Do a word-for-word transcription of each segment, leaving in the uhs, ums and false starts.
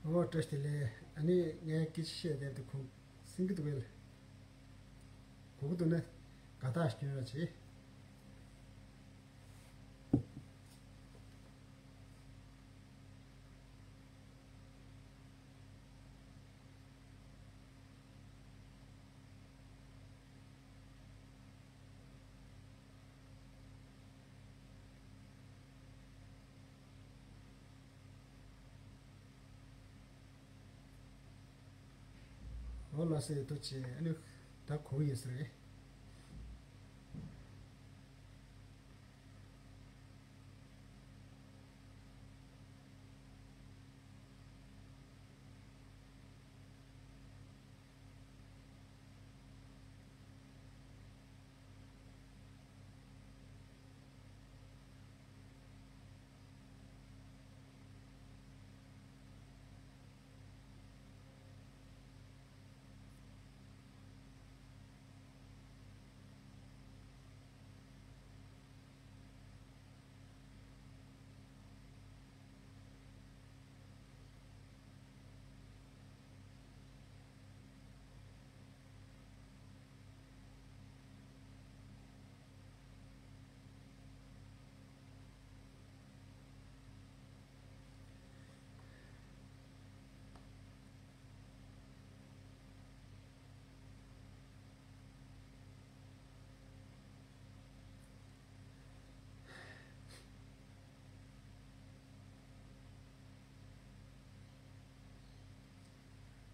ཨོ་བཀྲ་ཤིས་བདེ་ལེགས། ཨ་ནི་ངས་སྐད་ཆ་བཤད་བསྡད་དེ་ཁུངས་སེང་གི་འདུག་གས། གོ་གི་འདུག་ན་དགའ་རྟགས་སྐྱོན་རོགས་བྱེད། ཨོ་ལགས་སེ། ཐུགས་རྗེ་ཆེ། ཨ་ནི་ད་གོ་གི་ཡོད་ས་རེད།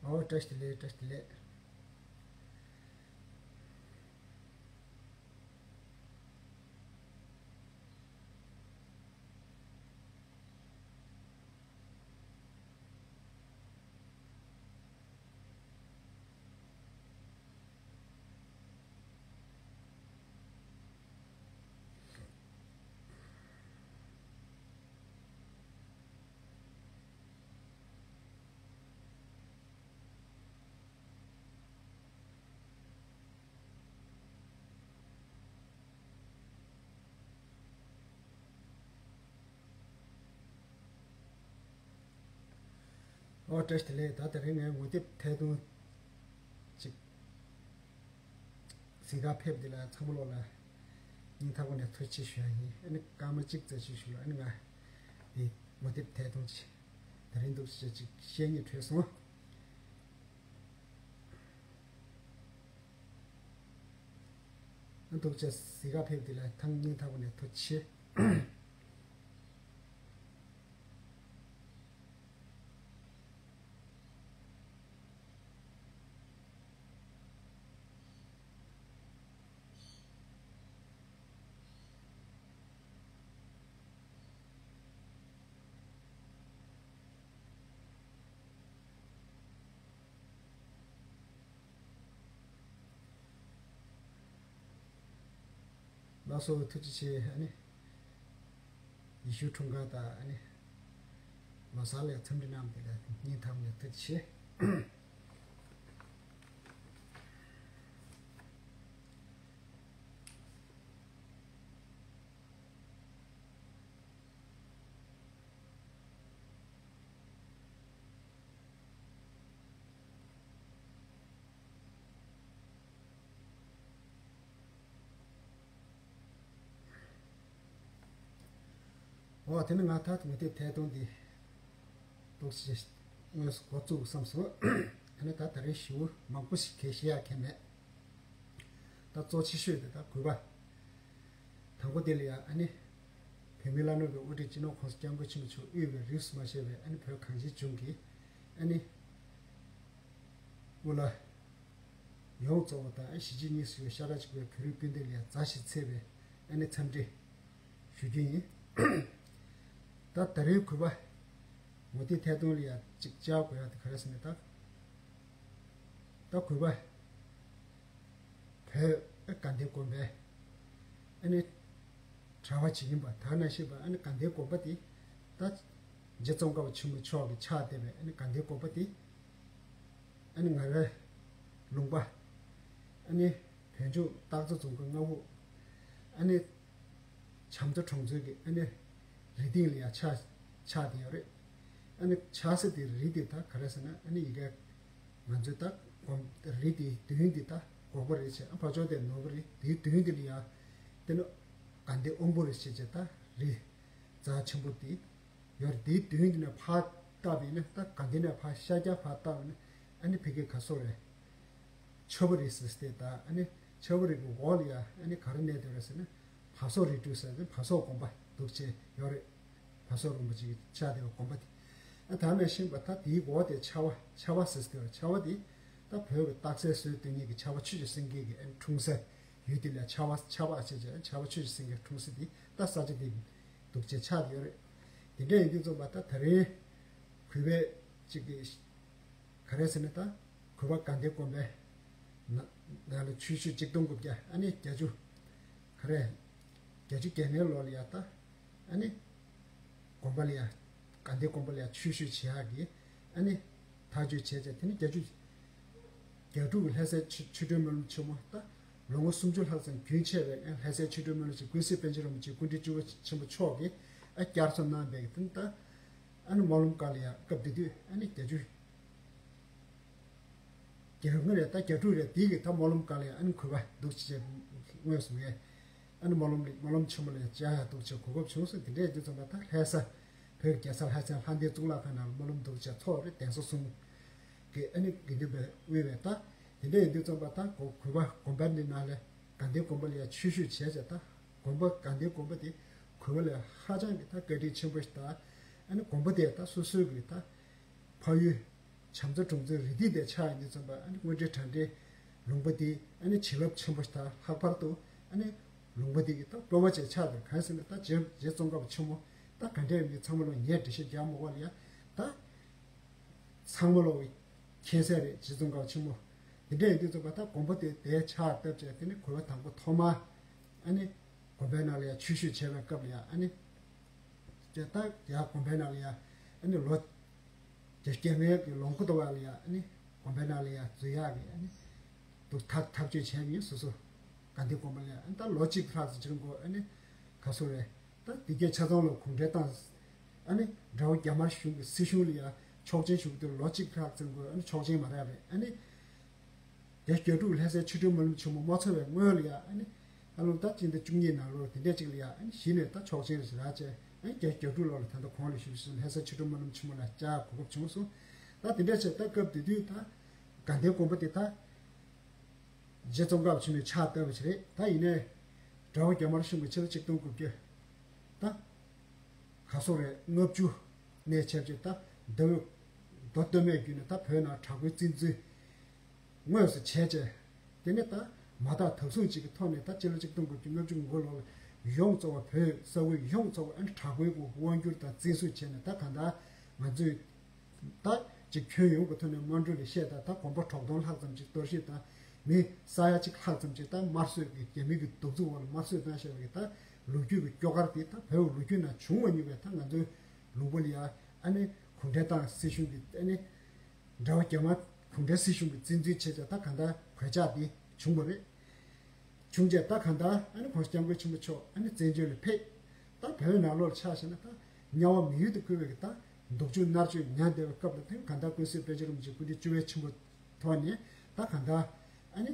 ཨོ་བཀྲ་ཤིས་བདེ་ལེགས། བཀྲ་ཤིས་བདེ་ལེགས། ཨོ་བཀྲ་ཤིས་བདེ་ལེགས། ད་དེ་རིང་ངའི་ངོ་དེབ་ཐད་གཏོང་ཅིག་གཟིགས་ག་ཕེབས་འདི་ལ་ཚང་མ་ལོག་ལ་སྙིང་ཐག་པ་ནས་ཐུགས་རྗེ་ཆེ་ཞུ་ཡ་ཡིན། ཨ་ནི་སྐར་མ་གཅིག་ཙམ་ཞིག་ཞུ་ལ། ཨ་ནི་ང་འདི་ངོ་དེབ་ཐད་གཏོང་ཅིག་དེ་རིང་འདུག་ཅེས་ཅིག་བཤད་སྙིང་བྲོས་སོང་། ཨ་འདུག་ཅེས་གཟིགས་ག་ཕེབས་འདི་ལ་ཐང་སྙིང་ཐག་པ་ནས་ཐུགས་རྗེ་ཆེ། ལགས་སོ། ཐུགས་རྗེ་ཆེ། ཨ་ནི་ཡེ་ཤུ་འཁྲུངས་སྐར་དང་ཨ་ནི་ལོ་གསར་ལ་འཚམས་འདྲི་གནང་བ་དེ་ལ་སྙིང་ཐག་ནས་ཐུགས་རྗེ་ཆེ། འོ་དེ་ནི་ང་ད་ངོ་དེབ་ཐད་གཏོང་འདི་ཏོག་ཙམ་དངོས་སུ་འགོ་བཙུགས་བསམ་སོང་། ཨ་ནི་ད་ད་རེས་ཞུ་མང་པོ་ཞིག་གས་བཤད་ཡག་གས་མེད། ད་གཙོ་ཆེ་ཤོས་དེ་ད་གུས་པ། དང་པོ་དེ་ལ་ཡ་ཨ་ནི་བོད་མིའི་བླ་ན་མེད་པའི་དབུ་ཁྲིད་སྤྱི་ནོར་༸གོང་ས་༸སྐྱབས་མགོན་ཆེན་པོ་མཆོག་དབུས་པའི་རིས་སུ་མ་ཆད་པའི་ཨ་ནི་བོད་གངས་ཅན་ལྗོངས་ཀྱི་ཨ་ནི་དབུ་བླ་ཡོངས་རྫོགས་པ་དང་ཨ་གཞིས་བྱེས་གཉིས་སུ་ཡོད་ཤ་ཁྲག་གཅིག་པའི་བོད་རིགས་སྤུན་ཟླ་ལ་ཡ་མཛའ་ཞིང་བརྩེ་བའི་ཨ་ནི་འཚམས་འདྲི་ཞུ་རྒྱུ་ཡིན། ད་ད་རེས་གུས་པ་ངོ་དེབ་ཐད་གཏོང་ལ་ཡ་གཅིག་བཅར་དགོས་ཡ་དེ་ག་རེ་ཟེར་ན། ད་ད་གུས་པ་བོད་དགའ་ལྡན་དགོན་པའི་ཨ་ནི་གྲྭ་པ་ཅིག་ཡིན་པ་དག་ན་ཤེས་པ། ཨ་ནི་དགའ་ལྡན་དགོན་པ་དེ་ད་རྗེ་ཙོང་ཁ་པ་ཆེན་པོ་མཆོག་གི་ཕྱག་བཏབ་པའི་ཨ་ནི་དགའ་ལྡན་དགོན་པ་དེ་ཨ་ནི་ང་རའི་ལུང་པ་ཨ་ནི་བོད་ལྗོངས་སྟག་རྩེ་རྫོང་ཁག་རྔ་བོ་ཨ་ནི་བྱམས་མཚོ་གྲོང་ཚོའི་གི་ཨ་ནི་རི་སྟེང་ལ་ཡ་ཆགས་ཆགས་བསྡད་ཡོད་རེད། ཨ་ནི་ཆགས་སྲེད་དེ་རི་དེ་ད་ག་རེ་ཟེར་ན། ཨ་ནི་ཡི་གེ་ང་ཚོས་ད་སྒོམ་རི་དེའི་མདུན་དེ་ད་འགོག་པ་རེད་བྱས། ཨ་ཕར་ཕྱོགས་དེ་ནོར་བུ་རེད། དེའི་མདུན་དེ་ལ་ཡ་དེ་ནི་དགའ་ལྡན་དབང་པོ་རེད་བྱས་བྱས། ད་རི་རྩ་ཆེན་པོ་དེ་ཡོད་རེད། དེའི་མདུན་དེ་ནས་ཕར་བལྟས་པ་ཡིན་ན། ད་དགའ་ལྡན་ནས་ཕར་ཤར་རྒྱག་ཕར་བལྟས་པ་ཡིན་ན། ཨ་ནི་ཕ་གི་ག་སོ་རེད། ཆབ་བུ་རི་ཟེར་ཏེ། ད་ཨ་ནི་ཆབ་བུ་རི་གི་འོག་ལ་ཡ་ཨ་ནི་ག་རེ་གནས་བསྡད་རེད་ཟེར་ན། བ་སོ་རི་ཁྲོད་ཟེར་ཏེ་བ་སོ་དགོན་པ་འདུག་བྱས་ཡོད་རེད། བ་སོ་རིན་པོ་ཆེ་གི་ཕྱག་བདེ་བའི་དགོན་པ་དེ། ཨ་ད་ནས་ཤིང་པ་ད་དེའི་འོག་དེ་ཆར་པ། ཆར་པ་ཟེར་ཏེ་ཡོད་རེད། ཆར་པ་དེ་ད་བོད་ཀྱི་རྟགས་གསལ་བཟོ་སྟེ་ཉིད་ཀྱི་ཆར་པ་ཆོས་ཀྱི་སེང་གེ་གི་ཨ་ནི་འཁྲུངས་ས་ཡུལ་དེ་ལ་ཆར་པ། ཆར་པ་ཨ་ཆེ་ཆེ་ཆར་པ་ཆོས་ཀྱི་སེང་གེ་འཁྲུངས་ས་དེ་ད་ས་ཆ་དེ་འདུག་བྱས་ཆགས་བསྡད་ཡོད་རེད། དེ་འདྲ་ཡིན་དུས་ཙམ་པ་ད་ད་རེས་གུས་པས་ཅིག་གི་ག་རེ་ཟེར་ན། ད་གུས་པ་དགའ་ལྡན་དགོན་པའི་ནང་ནང་ལ་ཆོས་ཞུ་ཆིག་སྟོང་དགུ་བརྒྱ། ཨ་ནི་བརྒྱད་ཅུ་ག་རེ་བརྒྱད་ཅུ་གྱ་ལྔའི་ལོ་ལ་ཡ་ད་ཨ་ནི་དགོན་པ་ལ་ཡ། དགའ་ལྡན་དགོན་པ་ལ་ཡ་ཆོས་ཞུ་བྱེད་ཡག་གི་ཨ་ནི་ཐག་གཅོད་བྱས་བྱས། དེ་ནི་བརྒྱད་ཅུ་གྱ་དྲུག་གི་ལྷ་སའི་ཆོ་ཆོ་འཕྲུལ་སྨོན་ལམ་ཆེན་མོ། ད་ལོ་ངོ་སུམ་ཅུ་ལྷག་ཙམ་རྒྱུན་ཆད་པའི་ཨ་ལྷ་སའི་ཆོ་འཕྲུལ་སྨོན་ལམ་ཆེན་ཀུན་གཟིགས་པཎ་ཆེན་རིན་པོ་ཆེ་སྐུ་ཕྲེང་བཅུ་པ་ཆེན་པོ་མཆོག་གིས་ཨ་བསྐྱར་གསོ་གནང་བའི་གི་དེ་ནི་ད་ཨ་ནི་སྨོན་ལམ་སྒར་ལ་ཡ་སྐབས་དེ་དུས་ཨ་ནི་བརྒྱད་ཅུ་གྱ་དགུ་རེད། ད་གྱ་དྲུག་རེད། དེའི་གི་ད་སྨོན་ལམ་སྒར་ལ་ཡ་ཨ་ནི་གུས་པ་འདུག་བྱས་དངོས་སུ་ངས་ཨ་ནི་སྨོན་ལམ་ལ་སྨོན་ལམ་ཆེན་མོ་ལ་ཡ་བཅར་ཡག་འདུག་བྱས་གོ་སྐབས་བྱུང་སོང་། དེ་འདྲ་ཡིན་དུས་ཙམ་པ་ད་ལྷ་ས་བོད་ཀྱི་རྒྱལ་ས་ལྷ་སའི་ལྷ་ལྡན་གཙུག་ལག་ཁང་ནང་ལ་སྨོན་ལམ་འདུག་བྱས་ཚོགས་རེད། གདན་ས་གསུམ་གི་ཨ་ནི་དགེ་འདུན་པས་དབུས་པའི། ད་དེ་འདྲ་ཡིན་དུས་ཙམ་པ་ད་གུས་པ་དགོན་པ་འདི་ནང་ལ་དགའ་ལྡན་དགོན་པ་ལ་ཡ་ཆོས་ཞུ་བྱས་བྱས། ད་དགོན་པ་དགའ་ལྡན་དགོན་པ་དེ་གུས་པ་ལ་ཧ་ཅང་གི་ད་བཀའ་དྲིན་ཆེན་པོ་ཞིག། ད་ཨ་ནི་དགོན་པ་དེ་ད་སོ་སོའི་གི་ད་ཕ་ཡུལ་བྱམས་མཚོ་གྲོང་ཚོའི་རི་ཐིག་དེ་ཆགས་ཡིན་དུས་ཙམ་པ། ཨ་ནི་དངོས་འབྲེལ་དྲ་འབྲེལ་ལུང་པ་དེ་ཨ་ནི་བྱིན་རླབས་ཆེན་པོ་ཞིག། ད་ལྷག་པར་དུ་ཨ་ནི་ལུང་པ་དེ་གི་ད་སྤོབས་པ་ཅན་ཆགས་འདུག་གང་ཟེར་ན་ད་རྗེ་རྗེ་ཙོང་ཁ་པ་ཆེན་མོ་ད་ག་འདྲ་ཡིན་མིན་ཚང་མ་ལོ་ངས་འགྲེལ་བཤད་རྒྱག་མ་དགོས་ལ་ཡ། ད་ཚང་མ་ལོ་མཁྱེན་གསལ་རེད། རྗེ་ཙོང་ཁ་པ་ཆེན་མོ་དེ་འདྲ་ཡིན་དུས་ཙམ་པ་ད་དགོན་པ་དེ་དེ་ཕྱག་བཏབ་བྱས། དེ་ནི་གུས་པ་དང་པོ་ཐོག་མ་ཨ་ནི་དགོན་པའི་ནང་ལ་ཡ་ཆོས་ཞུ་བྱས་པའི་སྐབས་ལ་ཡ། ཨ་ནི་ད་ཡ་དགོན་པའི་ནང་ལ་ཡ་ཨ་ནི་ལོ་བརྒྱད་ཅུ་གྱ་ལྔའི་གི་ལོ་འཁོར་དུ་བ་ལ་ཡ་ཨ་ནི་དགོན་པའི་ནང་ལ་ཡ་འཛུལ་ཡག་གི་ཨ་ནི་འདུག་ཐག་ཐག་གཅོད་བྱས་པ་ཡིན། སོ་སོ་དགའ་ལྡན་དགོན་པ་ལ་ཡ། ཨ་ནི་ད་ལོ་གཅིག་ལྷག་ཙམ་ཅིག་འགོར། ཨ་ནི་ག་སོ་རེད། ད་དེ་གའི་ཆ་ཚང་ལ་གུང་ཁྲན་ཏང་ཨ་ནི་དགྲ་བོ་རྒྱ་དམར་གཞུང་གི་སྲིད་གཞུང་ལ་ཡ་ཆོག་མཆན་ཞུ་གི་འདུག་ལོ་གཅིག་ལྷག་ཙམ་འགོར། ཨ་ནི་ཆོག་མཆན་མ་རག་པས། ཨ་ནི་དེ་གྱ་དྲུག་ལྷ་སའི་ཆོ་འཕྲུལ་སྨོན་ལམ་ཆེན་མོ་མ་ཚོགས་པའི་སྔོན་ལ་ཡ། ཨ་ནི་ཨ་ལོ་ད་སྤྱི་ཟླ་བཅུ་གཉིས་ནང་ལོ་དེ་འདྲ་ཅིག་ལ་ཡ། ཨ་ནི་གཞི་ནས་ད་ཆོག་མཆན་རག་བྱས། ཨ་ནི་གྱ་གྱ་དྲུག་ལོ་ལ་ད་ལྟ་གོང་ལ་ཞུས་བཞིན་ལྷ་སའི་ཆོ་འཕྲུལ་སྨོན་ལམ་ཆེན་མོ་ལ་བཅར་གོ་སྐབས་བྱུང་སོང་། ད་དེ་འདྲ་བྱས་ད་སྐབས་དེ་དུས་ད་དགའ་ལྡན་དགོན་པ་དེ་ད་རྗེ་ཙོང་ཁ་པ་ཆེན་མོས་ཕྱག་བཏབ་པ་ཞིག་རེད། ད་ཡིན་ནའི་དགྲ་བོ་རྒྱ་དམར་གཞུང་གིས་ཕྱི་ལོ་ཆིག་སྟོང་དགུ་བརྒྱ་ད་ག་སོ་རེད། ལྔ་བཅུ་ནས་བྱས་བྱས་ད་མདོ་མདོ་སྟོད་སྨད་བརྒྱུད་ནས་ད་བོད་ནང་དྲག་པོའི་བཙན་འཛུལ་དངོས་སུ་བྱས་བྱས། དེ་ནས་ད་མ་དག་དག་ཟུང་གཅིག་གི་ཐོག་ནས་ད་སྤྱི་ལོ་ཆིག་སྟོང་དགུ་བརྒྱ་ལྔ་བཅུ་ང་དགུ་ལོ་ལ་ཡོངས་རྫོགས་པ་བོད་ས་ཁུལ་ཡོངས་རྫོགས་པ་ཨ་ནི་དྲག་པོའི་གི་དབང་སྒྱུར་དང་བཙན་བཟུང་བྱས་ནས། ད་གང་ལྟར་ང་ཚོས་ད་ཅིག་ཁྱོན་ཡོངས་ཀྱི་ཐོག་ནས་དམངས་ཁྲོད་ལ་བཤད། ད་ད་དགོན་པ་དྲུག་སྟོང་ལྷག་ཙམ་ཅིག་གཏོར་བཤིག་དང་། མི་ས་ཡ་གཅིག་ལྷག་ཙམ་ཅིག་ད་དམར་གསོད་ཀྱི་རྒྱ་མི་གི་གདུག་རྩུབ་འོག་ལ་དམར་གསོད་བཏང་བཞག་པའི་གི་ད་ལོ་རྒྱུས་ཀྱི་སྐྱོ་གར་དེ་ད་བོད་ལོ་རྒྱུས་ནང་བྱུང་མ་མྱོང་བའི་ད་ང་ཚོའི་ལུང་པ་ལ་ཡ་ཨ་ནི་གུང་ཁྲན་ཏང་སྲིད་གཞུང་གི་ཨ་ནི་དགྲ་བོ་རྒྱ་དམར་གུང་ཁྲན་སྲིད་གཞུང་གི་བཙན་འཛུལ་བྱས་ཙང་ད་གང་ལྟར་གོད་ཆག་དེ་བྱུང་བ་རེད། བྱུང་རྗེས་ད་གང་ལྟར་ཨ་ནི་༸གོང་ས་༸སྐྱབས་མགོན་ཆེན་པོ་མཆོག་ཨ་ནི་བཙན་བྱོལ་ལ་ཕེབས། ད་བོད་ནང་ལོགས་ལ་ཆ་བཞག་ན་ད་དམྱལ་བ་མི་ཡུལ་དུ་བཀུར་བའི་གི་ད་སྡུག་སྦྱོང་མནར་གཅོད་མྱངས་བསྡད་པའི་སྐབས་ལ། དེ་གང་ལྟར་ཀུན་གཟིགས་པཎ་ཆེན་རིན་པོ་ཆེ་སྐུ་ཕྲེང་བཅུ་པའི་ཆེན་པོ་ཐོག་ནས་ད་གང་ལྟར་ཨ་ནི་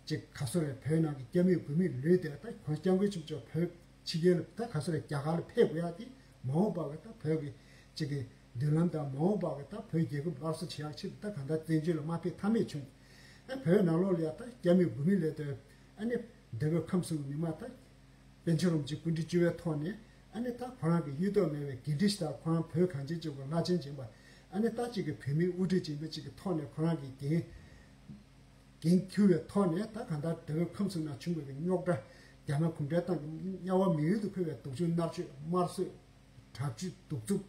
ཅིག་ག་སོ་རེད། བོད་ནང་གི་སྐྱབས་མེད་མགོན་མེད་ལུས་བསྡད་པ་ད་༸གོང་ས་༸སྐྱབས་མགོན་ཆེན་པོ་མཆོག་བོད་ཕྱི་རྒྱལ་ལ་ད་ག་སོ་རེད། རྒྱ་གར་ལ་ཕེབས་དགོས་ཡ་དེ་མ་འོངས་པ་གི་ད་བོད་ཀྱི་ཅིག་གི་མདུན་ལམ་དང་མ་འོངས་པ་གི་ད་བོད་རྒྱལ་ཁབ་སླར་གསོ་བྱེད་ཡག་ཆེད་དུ་ད་གང་ལྟར་བཙན་བྱོལ་ལ་མ་ཕེབས་ཐབས་མེད་བྱུང་། ཨ་བོད་ནང་ལོགས་ལ་ཡ་ད་སྐྱབས་མེད་མགོན་མེད་ལས་དོན་ཨ་ནི་འདས་པའི་ཁམས་གསུམ་གྱི་མི་མང་ད་པཎ་ཆེན་རིན་པོ་ཆེ་སྐུ་ཕྲེང་བཅུ་པའི་ཐོག་ནས་ཨ་ནི་ད་ཁོ་རང་གི་གཡུལ་ཐོག་མེད་པའི་འགན་འཁྲི་ཞིག་དང་། ཁོ་རང་བོད་གངས་ཅན་ལྗོངས་ཀྱི་བླ་ཆེན་ཡིན་པ། ཨ་ནི་ད་ཅིག་གི་བོད་མིའི་དབུ་ཁྲིད་ཅིག་ཡིན་པ་ཅིག་གི་ཐོག་ནས་ཁོ་རང་གི་འགན་འགན་འཁུར་བའི་ཐོག་ནས་ད་གང་ལྟར་འདས་པའི་ཁམས་གསུམ་ནང་བྱུང་བའི་རྙོག་དྲ། རྒྱ་ནག་གུང་ཁྲན་ཏང་གི་དམྱལ་བ་མི་ཡུལ་དུ་འཁོད་པའི་སྡུག་སྦྱོང་མནར་གཅོད་དམར་གསོད་དྲག་སྤྱོད་གདུག་རྩུབ།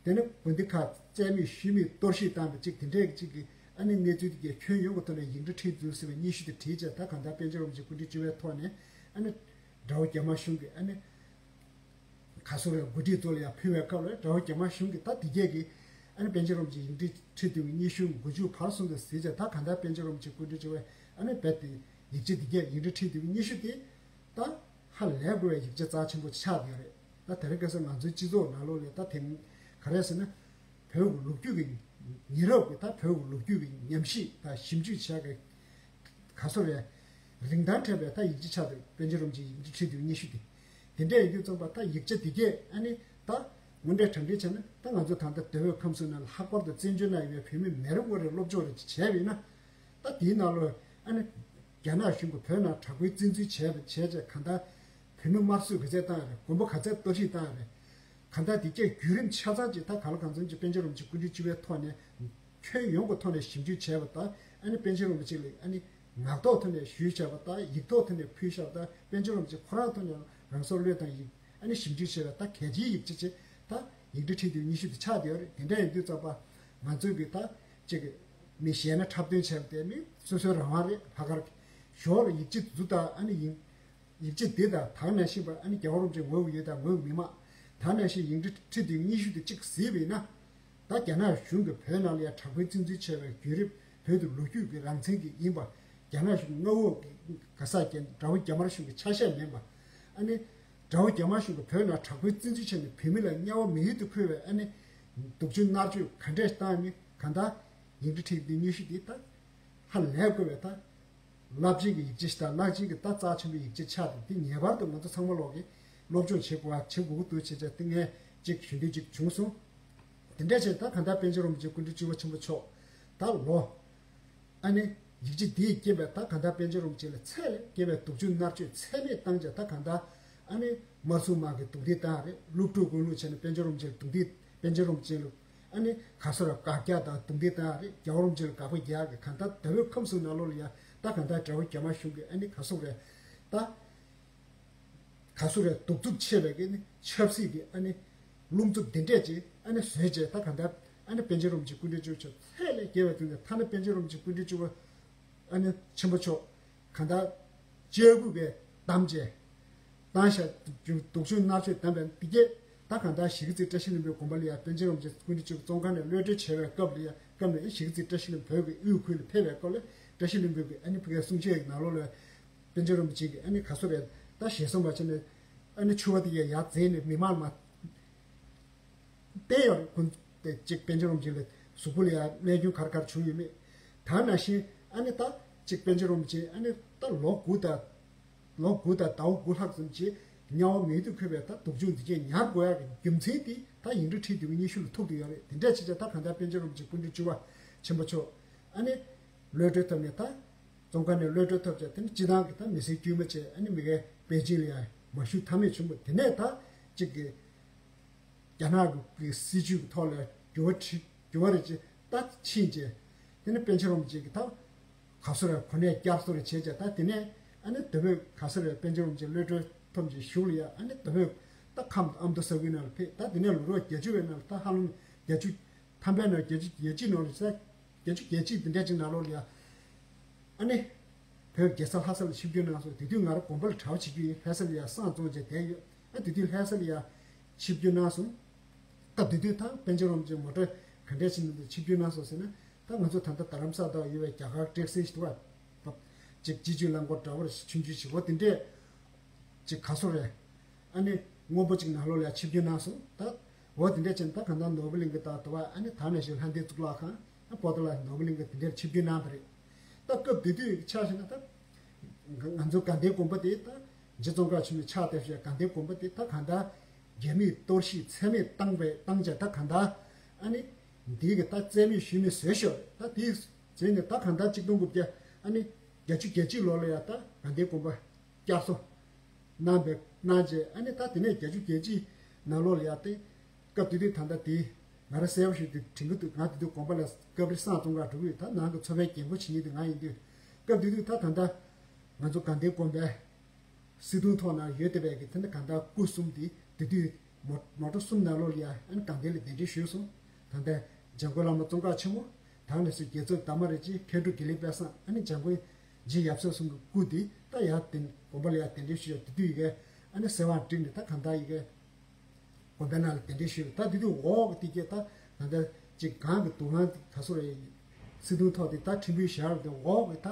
དེ་ནས་དགོན་སྡེ་ཁག་བཙན་མེད་ཤུལ་མེད་གཏོར་བཤིག་བཏང་བ་ཅིག་དེ་འདྲའི་ཅིག་གི་ཨ་ནི་གནས་ཚུལ་དེ་གའི་ཁྱོན་ཡོངས་ཀྱི་ཐོག་ནས་ཡིག་འབྲི་ཁྲིད་འདུག་ཟེར་བའི་སྙན་ཞུ་དེ་བྲིས་བྱས། ད་གང་ལྟར་པཎ་ཆེན་རིན་པོ་ཆེ་སྐུ་ཕྲེང་བཅུ་པའི་ཐོག་ནས་ཨ་ནི་དགྲ་བོ་རྒྱ་དམར་གཞུང་གི་ཨ་ནི་ག་སོ་རེད། འགོ་ཁྲིད་ཚོ་ལ་ཡང་ཕུལ་བའི་སྐབས་ལ། དགྲ་བོ་རྒྱ་དམར་གཞུང་གིས་ད་དེ་གས་ཀྱི་ཨ་ནི་པཎ་ཆེན་རིན་པོ་ཆེ་ཡིག་འབྲི་ཁྲིད་འདུག་པའི་སྙན་ཞུ་མགོ་མཇུག་བར་གསུམ་དུ་གཟིགས་བྱས། ད་གང་ལྟར་པཎ་ཆེན་རིན་པོ་ཆེ་སྐུ་ཕྲེང་བཅུ་པས་ཨ་ནི་རྦད་དེ་ཡིག་ཆ་དེ་གས་ཡིག་འབྲི་ཁྲིད་འདུག་པའི་སྙན་ཞུ་དེ་ད་ཧ་ལས་དགོས་པའི་ཡིག་ཆ་རྩ་ཆེན་པོ་ཆགས་བསྡད་ཡོད་རེད། ད་དེ་རིང་ཁ་སང་ང་ཚོའི་སྤྱི་ཚོགས་ནང་ལོགས་ལ་ད་དེ་ག་རེ་ཟེར་ན། བོད་ཀྱི་ལོ་རྒྱུས་ཀྱི་ཉེ་རབས་ཀྱི་ད་བོད་ཀྱི་ལོ་རྒྱུས་ཀྱི་ཉམས་ཞིབ་དང་ཞིབ་འཇུག་བྱས་ཀྱི་ག་སོ་རེད། རིན་ཐང་ཕྲན་པའི་ད་ཡིག་ཆ་ཆགས་འདུག་པཎ་ཆེན་རིན་པོ་ཆེའི་ཡིག་འབྲུ་ཁྲི་བདུན་སྙན་ཞུ་དེ། དེ་འདྲ་ཡིན་དུས་ཙམ་པ་ད་ཡིག་ཆ་དེ་གས་ཨ་ནི་ད་དངོས་འབྲེལ་དྲང་འབྲེལ་བྱས་ན་ད་ང་ཚོ་ད་ལྟ་དེ་བོད་ཁམས་གསུམ་ནང་ལྷག་པར་དུ་བཙན་བྱོལ་ནང་ཡོད་པའི་བོད་མི་མི་རེ་ངོ་རེ་སློབ་སྦྱོང་རེ་བྱས་པ་ཡིན་ན། ད་དེའི་ནང་ལོགས་ཨ་ནི་རྒྱ་ནག་གཞུང་གིས་བོད་ནང་དྲག་པོའི་བཙན་འཛུལ་བྱས་པ་བྱས་བྱས་གང་ལྟར་བོད་མི་དམར་གསོད་ག་ཚད་བཏང་ཡོད་རེད། དགོན་པ་ག་ཚད་གཏོར་བཤིག་བཏང་ཡོད་རེད། གང་ལྟར་དེ་གས་བརྒྱུད་རིམ་ཆ་ཚང་ཅིག་ད་གང་ལ་གང་འཚམ་ཅིག་པཎ་ཆེན་རིན་པོ་ཆེ་སྐུ་ཕྲེང་བཅུ་པའི་ཐོག་ནས་ཁྱོན་ཡོངས་ཀྱི་ཐོག་ནས་ཞིབ་འཇུག་བྱས་པ་དང་། ཨ་ནི་པཎ་ཆེན་རིན་པོ་ཆེ་ལ་ཨ་ནི་ངག་ཐོག་ཐོག་ནས་ཞུས་བྱས་པ་དང་། ཡིག་ཐོག་ཐོག་ནས་ཕུལ་བྱས་པ་དང་། པཎ་ཆེན་རིན་པོ་ཆེ་ཁོ་རང་ཐོག་ནས་རང་སྲོག་བློས་བཏང་ཡིག་ཨ་ནི་ཞིབ་འཇུག་བྱས་པ་ད་གལ་ཆེའི་ཡིག་ཆ་ཅིག་ད་ཡིག་འབྲུ་ཁྲི་བདུན་སྙན་ཞུ་དེ་ཆགས་བསྡད་ཡོད་རེད། དེ་འདྲ་ཡིན་དུས་ཙམ་པ་ང་ཚོས་གི་ད་ཅིག་མི་གཞན་ལ་འཁྲབ་སྟོན་བྱས་པ་དེ་མི་སོ་སོའི་རང་དབང་རེད། ལྷག་དཀར་གི་ཞོར་ལ་ཡིག་ཆ་དེ་ཚོ་དང་ཨ་ནི་ཡིན། ཡིག་ཆ་འདི་དང་ད་ག་ནང་བཞིན་པ་ཨ་ནི་རྒྱལ་བ་རིན་པོ་ཆེ་ངོས་ཀྱི་ཡུལ་དང་ངོས་ཀྱི་མི་མང་། ད་ག་ནང་བཞིན་ཡིག་འབྲུ་ཁྲི་བདུན་སྙན་ཞུ་དེ་གཅིག་གཟིགས་པ་ཡིན་ན། ད་རྒྱ་ནག་གཞུང་གིས་བོད་ནང་ལ་ཡང་དྲག་པོའི་བཙན་འཛུལ་བྱས་པའི་བརྒྱུད་རིམ། བོད་དུ་ལོ་རྒྱུས་ཀྱི་རང་བཙན་གྱི་ཡིན་པ། རྒྱ་ནག་གཞུང་མངའ་འོག་གི་ག་ས་ཀྱི་དགྲ་བོ་རྒྱ་དམར་གཞུང་གི་ཆ་ཤས་མིན་པ། ཨ་ནི་དགྲ་བོ་རྒྱ་དམར་གཞུང་གིས་བོད་ནང་དྲག་པོའི་བཙན་འཛུལ་བྱས་ནས་བོད་མི་ལ་དམྱལ་བ་མི་ཡུལ་དུ་འཁོད་པའི་ཨ་ནི་སྡུག་སྦྱོང་མནར་གཅོད་ག་འདྲས་བཏང་མིན་གང་ལྟར་ཡིག་འབྲུ་ཁྲི་བདུན་སྙན་ཞུ་འདི་ད་ཧ་ལས་དགོས་པའི་ད། རླབས་ཆེན་གྱི་ཡིག་ཆ་ཞིག་དང་རླབས་ཆེན་གྱི་ད་རྩ་ཆེན་པོའི་ཡིག་ཆ་ཆགས་འདུག་དེ་ངེས་པར་དུ་ང་ཚོ་ཚང་མ་ལོག་གིས་སློབ་སྦྱོང་བྱེད་དགོས་པ་བྱེད་དགོས་ཀྱི་འདུག་བྱས་བྱས་དེ་ངས་ཅིག་ཞུ་འདོད་ཅིག་བྱུང་སོང་། དེ་འདྲ་བྱས་ད་གང་ལྟར་པཎ་ཆེན་རིན་པོ་ཆེ་སྐུ་ཕྲེང་བཅུ་པ་ཆེན་པོ་མཆོག་ད་ལོ། ཨ་ནི་ཡིག་ཆ་འདིས་རྐྱེན་པས་ད་གང་ལྟར་པཎ་ཆེན་རིན་པོ་ཆེ་ལ་ཚད་ལས་བརྒལ་བའི་སྡུག་སྦྱོང་མནར་གཅོད་ཚད་མེད་བཏང་བྱས་ད་གང་ལྟར་ཨ་ནི་དམར་སྲུང་དམག་གིས་རྡུང་རྡེག་བཏང་རེད། སློབ་ཕྲུག་གུ་ལུག་བྱས་ནས་པཎ་ཆེན་རིན་པོ་ཆེ་ལ་རྡུང་རྡེག་པཎ་ཆེན་རིན་པོ་ཆེ་ལ་ཨ་ནི་ག་སོ་ར་དགག་རྒྱག་དང་རྡུང་རྡེག་བཏང་རེད། རྒྱལ་བ་རིན་པོ་ཆེ་ལ་དགག་པ་རྒྱག་གི་གང་ལྟར་དེ་བོད་ཁམས་གསུམ་ནང་ལོགས་ལ་ཡ་ད་གང་ལྟར་དགྲ་བོ་རྒྱ་དམར་གཞུང་གིས་ཨ་ནི་ག་སོ་རེད་ད། ག་སོ་རེད་གདུག་རྩུབ་ཆེ་བའི་གི་ནི་ཆབ་སྲིད་ཀྱི་ཨ་ནི་རླུང་འཚུབ་འདི་འདྲས་ཅིག་ཨ་ནི་བཟོས་བྱས་ད་གང་ལྟར་ཨ་ནི་པཎ་ཆེན་རིན་པོ་ཆེ་སྐུ་ཕྲེང་བཅུ་པ་མཆོག་ཚད་ལས་བརྒལ་བའི་དུས་ནས་ཐ་ན་པཎ་ཆེན་རིན་པོ་ཆེ་སྐུ་ཕྲེང་བཅུ་པ་ཨ་ནི་ཆེན་པོ་མཆོག་གང་ལྟར་ལྕགས་སྦུག་གིས་བསྡམས་བྱས་བཏང་བཞག་སྡུག་སྦྱོང་མནར་གཅོད་བཏང་བའི་འདི་གས་ད་གང་ལྟར་གཞིས་ཀ་རྩེ་བཀྲ་ཤིས་ལྷུན་པོའི་དགོན་པ་ལ་ཡང་པཎ་ཆེན་རིན་པོ་ཆེ་བཙོན་ཁང་ནས་གློད་གྲོལ་བྱས་པའི་སྐབས་ལ་ཡང་སྐབས་ནས་གཞིས་ཀ་རྩེ་བཀྲ་ཤིས་ལྷུན་པོའི་གི་དབུས་ཁུལ་ལ་ཕེབས་པའི་སྐབས་ལ་བཀྲ་ཤིས་ལྷུན་པོའི་གི་ཨ་ནི་ཕ་གིའི་གསུང་ཆོས་ཀྱི་ནང་ལོགས་ལ། པཎ་ཆེན་རིན་པོ་ཆེ་གིས་ཨ་ནི་ག་སོ་རེད་ད་ཞལ་གསུངས་པ་བྱས་ནས་ཨ་ནི་ཕྱུ་པ་དེ་ཡར་ཡར་འཛེགས་ནས་མི་མང་ལ་མར་བསྟན་ཡོད་རེད། ཁོང་དེ་གཅིག་པཎ་ཆེན་རིན་པོ་ཆེ་ལ་གཟུགས་པོ་ལ་ཡང་རྨས་སྐྱོན་ག་རེ་ག་རེ་བྱུང་ཡོད་མེད། ད་ནང་བཞིན་ཨ་ནི་ད་གཅིག་པཎ་ཆེན་རིན་པོ་ཆེ་ཨ་ནི་ད་ལོ་དགུ་དང་ལོ་དགུ་དང་ཟླ་བ་དགུ་ལྷག་ཙམ་གྱི་དམྱལ་བ་མི་ཡུལ་དུ་འཁོད་པའི་ད་སྡུག་སྦྱོང་འདི་གས་མྱར་འགོག་ཡག་གི་རྒྱུ་མཚན་དེ་ད་ཡིག་འབྲུ་ཁྲི་བདུན་སྙན་ཞུ་ལ་ཐུག་བསྡད་ཡོད་རེད། དེ་འདྲ་བྱས་ཙང་ད་གང་ལྟར་པཎ་ཆེན་རིན་པོ་ཆེ་སྐུ་ཕྲེང་བཅུ་པ་ཆེན་པོ་མཆོག་ཨ་ནི་གློད་གྲོལ་ཐོབ་ནས་ད། བཙོན་ཁང་ནས་གློད་གྲོལ་ཐོབ་བྱས་དེ་ནས་སྤྱི་བཏང་གི་ད་མི་སེར་དཀྱུས་མ་བྱས་ཨ་ནི་མི་སྒེར་པེ་ཅིང་ལ་ཡང་མ་བཞུགས་ཐབས་མེད་བྱུང་བ་དེ་ནས་ད་གཅིག་གི་རྒྱ་ནག་གི་སྲིད་བྱུས་ཀྱི་ཐོག་ལ་འགྱུར་བ་ཁྲི་འགྱུར་བ་རེ་ཅིག་ད་ཕྱིན་བྱས་དེ་ནས་པཎ་ཆེན་རིན་པོ་ཆེ་གི་ད་ག་སོ་རེ་གོ་གནས་བསྐྱར་གསོ་རེ་བྱས་བྱས་ད་དེ་ནས་ཨ་ནི་དེ་བོད་ག་སོ་རེ་པཎ་ཆེན་རིན་པོ་ཆེ་གློད་གྲོལ་ཐོབ་ཅིག་བཞུགས་ལ་ཡ་ཨ་ནི་དེ་བོད་ད་ཁམས་ཨ་མདོ་ས་ཁུལ་ནང་ལ་ཕེབས། ད་དེ་ནས་ལོ་རབས་བརྒྱད་ཅུ་བའི་ནང་ལ་ད་ཧ་ལམ་བརྒྱད་ཅུ་ཐམ་པའི་ནང་བརྒྱད་ཅུ་གྱ་གཅིག་ནང་ལ་ས། བརྒྱད་ཅུ་གྱ་གཅིག་དེ་འདྲ་ཅིག་ནང་ལོགས་ལ་ཡ། ཨ་ནི། བོད་རྒྱལ་ས་ལྷ་ས་ལ་ཆིབས་བསྒྱུར་གནང་སོང་། དེ་དུས་ང་རང་དགོན་པ་ལ་གྲྭ་པ་བྱེད་རྒྱུ་ཡིན། ལྷ་ས་ལ་ཡ་བསང་བཙོང་བྱས་བསྡད་ཡོད། ཨ་དེ་དུས་ལྷ་ས་ལ་ཡ་ཆིབས་བསྒྱུར་གནང་སོང་། སྐབས་དེ་དུས་ད་པཎ་ཆེན་རིན་པོ་ཆེ་ངོ་སྤྲོད་ག་འདྲས་བྱས་ནས་ཆིབས་བསྒྱུར་གནང་སོང་ཟེར་ན། ད་ང་ཚོ་ད་ལྟ་རྡ་རམ་ས་ལ་ཡོད་པའི་རྒྱ་གར་ཀྲེག་སེ་ཞིག་འདུག་བ། ཅིག་སྤྱི་སྤྱོད་རླངས་འཁོར་འདྲ་བོ་རེ་ཆུང་ཆུང་ཞིག་འོ་དེ་འདྲས། ཅིག་ག་སོ་རེད། ཨ་ནི་སྔོན་པོ་ཅིག་ནང་ལོགས་ལ་ཡ་ཆིབས་བསྒྱུར་གནང་སོང་། ད་འོ་དེ་འདྲ་བྱས་ན་ད་གང་ལྟར་ནོར་བུ་གླིང་གི་ད་དུ་བ་ཨ་ནི་ད་ནས་ཞིག་ལྷ་ལྡན་གཙུག་ལག་ཁང་ཨ་པོ་ཏ་ལ་ནོར་བུ་གླིང་གི་དེ་འདྲར་ཆིབས་བསྒྱུར་གནང་བ་རེད། ད་སྐབས་དེ་དུས་ཆ་བཞག་ན་ད་ང་ང་ཚོ་དགའ་ལྡན་དགོན་པ་དེ་ད་རྗེ་ཙོང་ཁ་པ་ཆེན་པོའི་ཕྱག་བཏབ་བཞག་དགའ་ལྡན་དགོན་པ་དེ་ད་གང་ལྟར་རྒྱ་མིས་གཏོར་བཤིག་ཚད་མེད་བཏང་བའི་བཏང་བྱས་ད་གང་ལྟར་ཨ་ནི་འདི་གི་ད་རྩ་མེད་ཤུལ་མེད་བཟོས་ཤོག་ད་དེ་བྱས་ནས་ད་གང་ལྟར་གཅིག་སྟོང་དགུ་བརྒྱ་ཨ་ནི་བརྒྱད་ཅུ་གྱ་གཅིག་ལོ་ལ་ཡ་ད་དགའ་ལྡན་དགོན་པ། བསྐྱར་གསོ་གནང་བའི་གནང་རྗེས་ཨ་ནི་ད་དེ་ནས་བརྒྱད་ཅུ་གྱ་གཅིག་ནང་ལོགས་ལ་ཡར་བལྟས། སྐབས་དེ་དུས་ད་ལྟ་དེ་ང་རང་གསལ་པོ་ཞིག་དེ་དྲན་གྱི་འདུག་ང་དེ་དུས་དགོན་པ་ལ་སྐབས་རེ་བསང་བཙོང་གར་འགྲོ་གི་ཡོད། ད་ནང་གི་ཚོ་པའི་རྒན་པོ་བྱེད་མཁན་དེ་ང་ཡིན་དུས། སྐབས་དེ་དུས་ད་ད་ལྟ་ང་ཚོ་དགའ་ལྡན་དགོན་པའི་སྲིད་དོན་ཐོག་ན་ཡོད་བསྡད་པའི་གི་དེ་ནི་གང་ལྟར་སྐུ་གསུམ་དེ་དེ་དུས་མོ་མོ་ཊ་གསུམ་ནང་ལོགས་ལ་ཡ་ཨ་ནི་དགའ་ལྡན་ལ་གདན་འདྲེན་ཞུས་སོང་། ད་ལྟ་འཇམ་མགོན་བླ་མ་ཙོང་ཁ་ཆེན་མོ། ད་ནས་སུ་རྒྱལ་ཚབ་དར་མ་རིན་པོ་ཆེ། མཁས་གྲུབ་དགེ་ལེགས་དཔལ་བཟང་། ཨ་ནི་འཇམ་མགོན་རྗེ་ཡབ་སྲས་གསུམ་གྱི་སྐུ་དེ་ད་ཡར་དེ་དགོན་པ་ལ་ཡར་གདན་འདྲེན་ཞུས་ཡ་དེ་དུས་ཡི་གེ་ཨ་ནི་གསེར་དབང་བསྒྲིགས་ནས་ད་གང་ལྟར་ཡི་གེ་དགོན་པའི་ནང་ལ་གདན་འདྲེན་ཞུས་ཡ། ད་དེ་དུས་འོག་གི་དེ་གས་ད་ད་ལྟ་ཅིག་གང་གི་དུག་རླངས་ག་སོ་རེ་སྲིད་དོན་ཐོག་དེ་ད་ཕྲན་བུ་བཞག་རེད། དེ་འོག་གི་ད་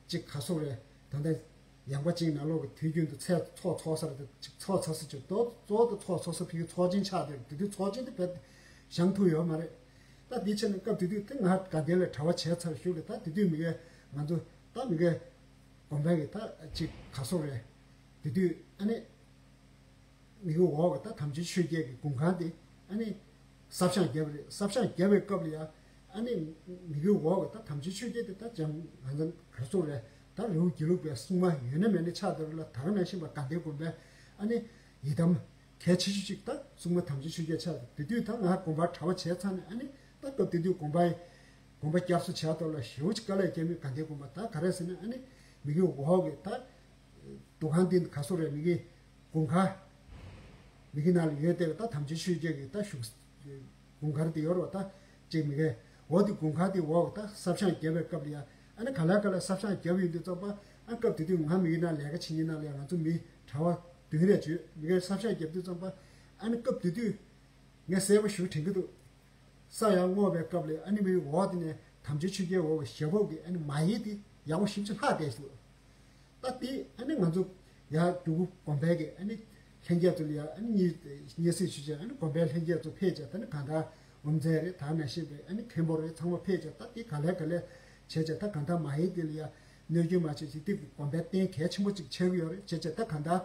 ཅིག་ག་སོ་རེ་ད་ལྟ་ཡང་པ་ཅིག་ནང་ལོགས་ཀྱི་དུས་རྒྱུན་དུ་ཚེ་ཚོགས་ཚོགས་ས་རེད། ཅིག་ཚོགས་ཚོགས་ས་ཅིག་ཏོ་གཙོ་བོ་དེ་ཚོགས་ཚོགས་ས་ཕ་གི་ཚོགས་ཆེན་ཆགས་བསྡད་རེད། དེ་དུས་ཚོགས་ཆེན་དེ་བས་བཞེངས་ཐུབ་ཡོད་མ་རེད། ད་དེའི་ཆ་ནས་སྐབས་དེ་དུས་དེ་ང་དགའ་ལྡན་ལ་གྲྭ་པ་བྱས་ཚར་ཞུ་གི། ད་དེ་དུས་མི་གའི་ང་ཚོ་ད་མི་གའི་དགོན་པའི་གི་ད་ཅིག་ག་སོག་རེད། དེ་དུས་ཨ་ནི་མི་གའི་འོག་གི་ད་དམ་ཆོས་ཆོས་རྒྱལ་གི་དགུན་ཁང་དེ་ཨ་ནི་གསར་བཞེངས་བརྒྱབ་རེད། གསར་བཞེངས་བརྒྱབ་པའི་སྐབས་ལ་ཡ་ཨ་ནི་མི་གའི་འོག་གི་ད་དམ་ཆོས་ཆོས་རྒྱལ་དེ་ད་ཅང་ང་ཚོ་ག་སོག་རེད། ད་རི་བོ་དགེ་ལུགས་པའི་སྲུང་མ་ཡོད་ན་མེད་ན་ཆགས་བསྡད་རེད་ལ། ད་ག་ནང་བཞིན་པ་དགའ་ལྡན་དགོན་པའི་ཨ་ནི་ཡི་དམ་གལ་ཆེ་ཤོས་གཅིག་ད་སྲུང་མ་དམ་ཆོས་ཆོས་རྒྱལ་ཆགས་འདུག་དེ་དུས་ད་ང་དགོན་པར་གྲྭ་པ་བྱས་ཚར་ནས་ཨ་ནི་ད་སྐབས་དེ་དུས་དགོན་པའི་དགོན་པ་བསྐྱར་གསོ་བྱས་ཐོག་ལ་ཞེ་པོ་ཅིག་དཀའ་ལས་བརྒྱབ་མི་དགའ་ལྡན་དགོན་པ་ད་ག་རེ་ཟེར་ན་ཨ་ནི་མི་གི་འོག་གི་ད་འདུ་ཁང་འདི་ག་སོག་རེད། མི་གི་དགུན་ཁང་མི་གི་ནང་ལ་ཡོད་བསྡད་པའི་ད་དམ་ཆོས་ཆོས་རྒྱལ་གི་ད་བཞུགས་དགུན་ཁང་དེ་ཡོད་རེད་པ། ད་ཅིག་མི་གི་འོག་དེ་དགུན་ཁང་དེ་འོག་གི་ད་གསར་བཞེངས་བརྒྱབ་པའི་སྐབས་ལ་ཡ་ཨ་ནི་ག་ལེ་ག་ལེ་གསར་བཞེངས་བརྒྱབ་ཡོང་དུས་ཙམ་པ་ཨ་སྐབས་དེ་དུས་ང་མི་གི་ནང་ལས་ཀ་བྱེད་མཁན་ནང་ལ་ཡ་ང་ཚོ་མི་གྲྭ་པ་བདུན་རེ་བྱོས། མི་གི་གསར་བཞེངས་བརྒྱབ་དུས་ཙམ་པ་ཨ་ནི་སྐབས་དེ་དུས་ངས་གསལ་པོ་ཞུ་དྲན་གི་འདུག་ས་ཡར་སྔོག་པའི་སྐབས་ལ་ཨ་ནི་མི་འོག་དེ་ནས་དམ་ཆོས་ཆོས་རྒྱལ་འོག་གི་ཞབས་འོག་གི་ཨ་ནི་མ་ཡིག་དེ་ཡག་པོ་ཞེ་པོ་ཅིག་ལྷག་བསྡད་ཤག་ད་དེ་ཨ་ནི་ང་ཚོ་ཡར་འབྲུག་སྒོམ་དགོན་པའི་གི་ཨ་ནི་ལྷན་རྒྱས་ཚོ་ལ་ཡ་ཨ་ནི་སྙན་སྙན་སེང་ཞུས་བྱས་ཨ་ནི་སྒོམ་པའི་ལྷན་རྒྱས་ཚོ་ཕེབས་བྱས་ད་ནི་གང་ལྟར་འོམ་བཙན་རེད། ད་ནང་བཞིན་པའི་ཨ་ནི་མཁན་པོ་རེད། ཚང་མ་ཕེབས་བྱས་ད་དེ་ག་ལེ་ག་ལེ་བྱས་བྱས་ད་གང་ལྟར་མ་ཡིག་དེ་ལ་ཡ་གནོད་སྐྱོན་མ་བྱེད་ཅིག་དེ་སྒོམ་པའི་རྟེན་གལ་ཆེན་པོ་ཅིག་ཆགས་ཀྱི་ཡོད་རེད། བྱས་བྱས་ད་གང་ལྟར་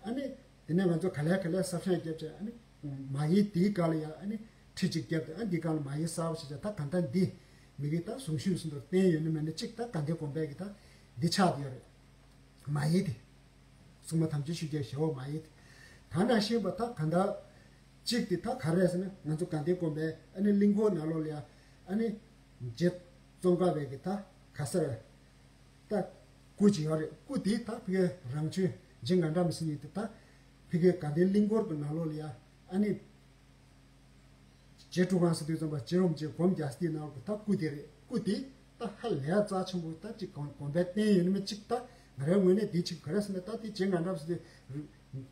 ཨ་ནི། དེ་ནས་ང་ཚོ་ག་ལེ་ག་ལེ་གསར་བཞེངས་བརྒྱབ་བྱས་ཨ་ནི་མ་ཡིག་དེའི་སྒང་ལ་ཡང་ཨ་ནི་ཁྲི་གཅིག་བརྒྱབ་སྟེ་ཨ་འདི་སྒང་ལ་མ་ཡིག་གསར་པ་ཞིག་བྱས། ད་གང་ལྟར་འདི་མི་གི་ད་གཟུངས་གཞུག་ཟིན་ཐོར་བསྟན་ཡོད་ན་མེད་ན་གཅིག་ད་དགའ་ལྡན་དགོན་པའི་གི་ད་འདི་ཆགས་བསྡད་ཡོད་རེད། མ་ཡིག་དེ་སྲུང་མ་དམ་ཆོས་ཆོས་རྒྱལ་ཞབས་འོག་མ་ཡིག་དེ་ད་ནང་བཞིན་པ་ད་གང་ལྟར་གཅིག་དེ་ད་ག་རེ་ཟེར་ན་ང་ཚོ་དགའ་ལྡན་དགོན་པའི་ཨ་ནི་གླིང་སྐོར་ནང་ལོགས་ལ་ཡང་ཨ་ནི་རྗེ་ཙོང་ཁ་པའི་གི་ད་ག་ས་རེད། ད་སྐུ་ཅིག་ཡོད་རེད། སྐུ་དེ་ད་ཕ་གི་རང་བྱོན་རྗེ་ངག་དབང་བསམ་ཡས་དེ་ད་ཕ་གི་དགའ་ལྡན་གླིང་སྐོར་གྱི་ནང་ལོགས་ལ་ཡ་ཨ་ནི་རྗེ་སྤྲུལ་སྒང་ཟེར་དུས་ཙམ་པ་རྗེ་རིན་པོ་ཆེ་སྒོམ་རྒྱག་ས་དེའི་ནང་ལོགས་ཀྱི་ད་སྐུ་དེ་རེད། སྐུ་དེ་ད་ཧ་ལས་རྩ་ཆེན་པོ་ད་ཅིག་དགོན་དགོན་པའི་རྟེན་ཡོད་ན་མེད་ཅིག་ད་ང་རའི་ངོས་ནས་དེ་ཅིག་ག་རེ་ཟེར་ན་ད་དེ་རྗེ་ངག་དབང་བསམ་ཡས་དེ་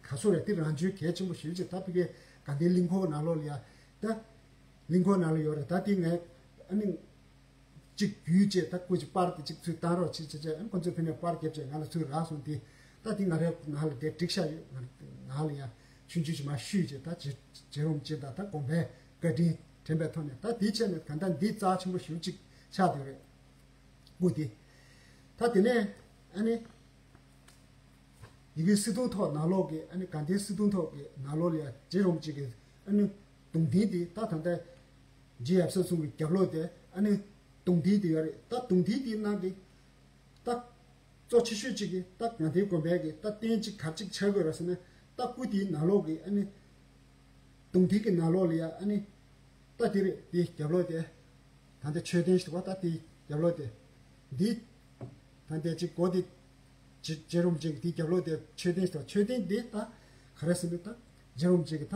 ག་སོ་རེད། དེ་རང་བྱོན་གལ་ཆེན་པོ་ཞེ་པོ་ཅིག་ད་ཕ་གི་དགའ་ལྡན་གླིང་སྐོར་ནང་ལོགས་ལ་ཡ་ད་གླིང་སྐོར་ནང་ལ་ཡོད་རེད། ད་དེ་ངས་ཨ་ནི། གཅིག་བརྒྱུད་བཅས་ད་སྐུ་གཅིག་པར་དེ་གཅིག་ཚུར་བཏང་རོགས་བྱེད་བྱས་བྱས་ཨ་ཁོ་ཚོས་ཕ་ནས་པར་བརྒྱབ་བྱས་ང་ལ་ཚུར་རག་སོང་། དེ་ད་དེ་ང་རའི་ནང་ལ་དེ་བསྒྲིགས་བཞག་ཡོད། ང་ནང་ལ་ཡང་ཆུང་ཆུང་ཞིག་མར་བཤུས་བྱས་ད་རྗེ་རྗེ་རིན་པོ་ཆེ་དང་ད་དགོན་པའི་བཀའ་དྲིན་དྲན་པའི་ཐོག་ནས་ད་དེའི་ཆ་ནས་གང་ལྟར་འདི་རྩ་ཆེན་པོ་ཞེ་པོ་ཅིག་ཆགས་བསྡད་རེད། སྐུ་དེ་ད་དེ་ནས་ཨ་ནི་ཡི་གེ་གསེར་གདུང་ཐོག་ནང་ལོགས་ཀྱི་ཨ་ནི་དགའ་ལྡན་གསེར་གདུང་ཐོག་གི་ནང་ལོགས་ལ་ཡང་རྗེ་རིན་པོ་ཆེ་གི་ཨ་ནི་གདུང་རྟེན་དེ་ད་ད་ལྟ་རྗེ་ཡབ་སྲས་གསུམ་གྱི་རྒྱབ་ལོགས་དེ་ཨ་ནི་གདུང་རྟེན་དེ་ཡོད་རེད། ད་གདུང་རྟེན་དེའི་ནང་གི་ད་གཙོ་ཆེ་ཤོས་གཅིག་གི་ད་དགའ་ལྡན་དགོན་པའི་གི་ད་རྟེན་གཅིག་ག་རེ་གཅིག་ཆགས་དགོས་རེད་ཟེར་ན་ད་སྐུ་དེའི་ནང་ལོགས་ཀྱི་ཨ་ནི་གདུང་རྟེན་གྱི་ནང་ལོགས་ལ་ཡ་ཨ་ནི་ད་དེ་རེད། དེའི་རྒྱབ་ལོགས་དེ། ད་ལྟ་མཆོད་རྟེན་ཞིག་འདུག་པ། ད་དེའི་རྒྱབ་ལོགས་དེ། འདི། ད་ལྟ་ཅིག་སྒོ་དེ། ཇེ་ཇེ་རིན་པོ་ཆེ་གི་དེའི་རྒྱབ་ལོགས་དེ་མཆོད་རྟེན་ཞིག་འདུག་མཆོད་རྟེན་འདི་ད་ག་རེ་ཟེར་འདུག་ད་ཇེ་རིན་པོ་ཆེ་གི་ད་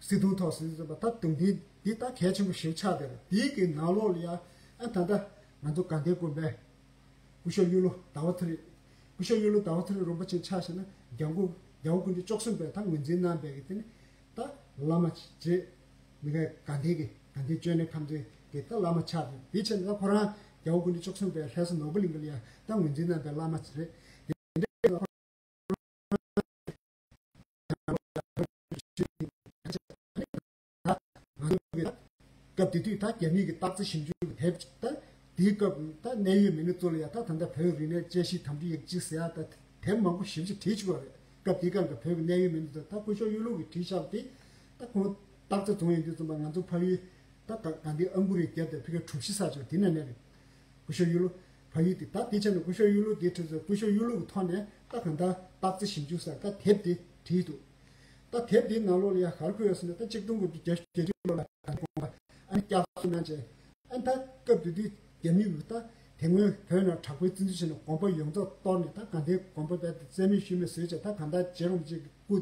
གསེར་གདུང་ཐོག་ཟེར་ཟེར་བ་ད་གདུང་རྟེན་འདི་ད་གལ་ཆེན་པོ་ཞིག་ཆགས་བསྡད་རེད། དེའི་གི་ནང་ལོགས་ལ་ཡ་ཨ་ད་ལྟ་ང་ཚོ་དགའ་ལྡན་དགོན་པའི་སྐུ་ཞབས་གཡུ་ལོ་ཟླ་བ་ཚེ་རིང་། སྐུ་ཞབས་གཡུ་ལོ་ཟླ་བ་ཚེ་རིང་རིན་པོ་ཆེ་ཆ་བཞག་ན་རྒྱལ་པོ་རྒྱལ་པོ་སྐུ་ཕྲེང་བཅུ་གསུམ་པས་ད་ངོས་འཛིན་གནང་བའི་གི་དེ་ནི། ད་བླ་མ་རྗེ་མི་དགའི་དགའ་ལྡན་གྱི་དགའ་ལྡན་བཅོ་ལྔའི་ཁམས་ཚན་གྱི་ད་བླ་མ་ཆགས་ཏེ་དེའི་ཆེད་ནས་ད་ཁོ་རང་རྒྱལ་པོ་སྐུ་ཕྲེང་བཅུ་གསུམ་པའི་ལྷ་ས་ནོར་བུ་གླིང་གི་ལ་ཡ་ད་ངོས་འཛིན་གནང་བའི་བླ་མ་ཞིག་རེད། དེ་འདྲའི་ང་ཚོ་གི་སྐབས་དེ་དུས་ད་རྒྱ་མི་གི་སྟག་རྩེ་ཞིབ་འཇུག་གི་དེབ་ཅིག་ད་དེའི་སྐབས་ད་གནད་ཡོད་མི་སྣ་ཚོ་ལ་ཡ་ད་ད་ལྟ་བོད་རིག་གནས་དཔྱད་ཞིབ་དམ་འཛིན་ཡིག་ཅིག་ཟེར་ཡ་ད། དེབ་མང་པོ་ཞིབ་ཅིག་བྲིས་བཅུག་པ་རེད། སྐབས་དེའི་སྐབས་ཀྱི་བོད་ཀྱི་གནད་ཡོད་མི་སྣ་ཚོ་ད་སྐུ་ཞབས་གཡུ་ལོ་གིས་བྲིས་བཞག་པ་དེ་ད་ཁོང་སྟག་རྩེ་རྫོང་ཡིན་དུས་ཙམ་པ་ང་ཚོ་ཕ་ཡུལ་ད་དགའ་དགའ་ལྡན་ཨང་ཀུ་རིའི་རྒྱབ་དེ་ཕ་གིའི་གྲུ་བཞི་ས་ཆ་དེ་ན་གནས་རེད། སྐུ་ཞབས་གཡུ་ལོ་ཕ་ཡུལ་དེ་ད་དེ་ཆ་ནས་སྐུ་ཞབས་གཡུ་ལོ་དེ་བྲིས་ཚོ་སྐུ་ཞབས་གཡུ་ལོ་གི་ཐོག་ནས་ད་གང་ལྟར་སྟག་རྩེ་ཞིབ་འཇུག་ཟེར་ད་དེབ་དེ་བྲིས་འདུག་ད་དེབ་དེའི་ནང་ལོགས་ལ་ཡ་ག་རེ་འཁོད་ཡོད་ཟེར་ན་ད་གཅིག་སྟོང་དགུ་བརྒྱ་བརྒྱད་ཅུ་ལོ་ལ་ཨ་ནི་བསྐྱར་གསོ་གནང་རྗེས་ཨ་ནི་ད་སྐབས་དེ་དུས་རྒྱ་མི་གིས་ད་དེ་སྔོན་བོད་ནང་དྲག་པོའི་བཙན་འཛུལ་བྱས་ནས་དགོན་པ་ཡོངས་རྫོགས་གཏོར་ནས་ད་དགའ་ལྡན་དགོན་པ་རྦད་དེ་རྩ་མེད་ཤུལ་མེད་བཟོས་བྱས་ད་གང་ལྟར་རྗེ་རིན་པོ་ཆེ་གི་སྐུ་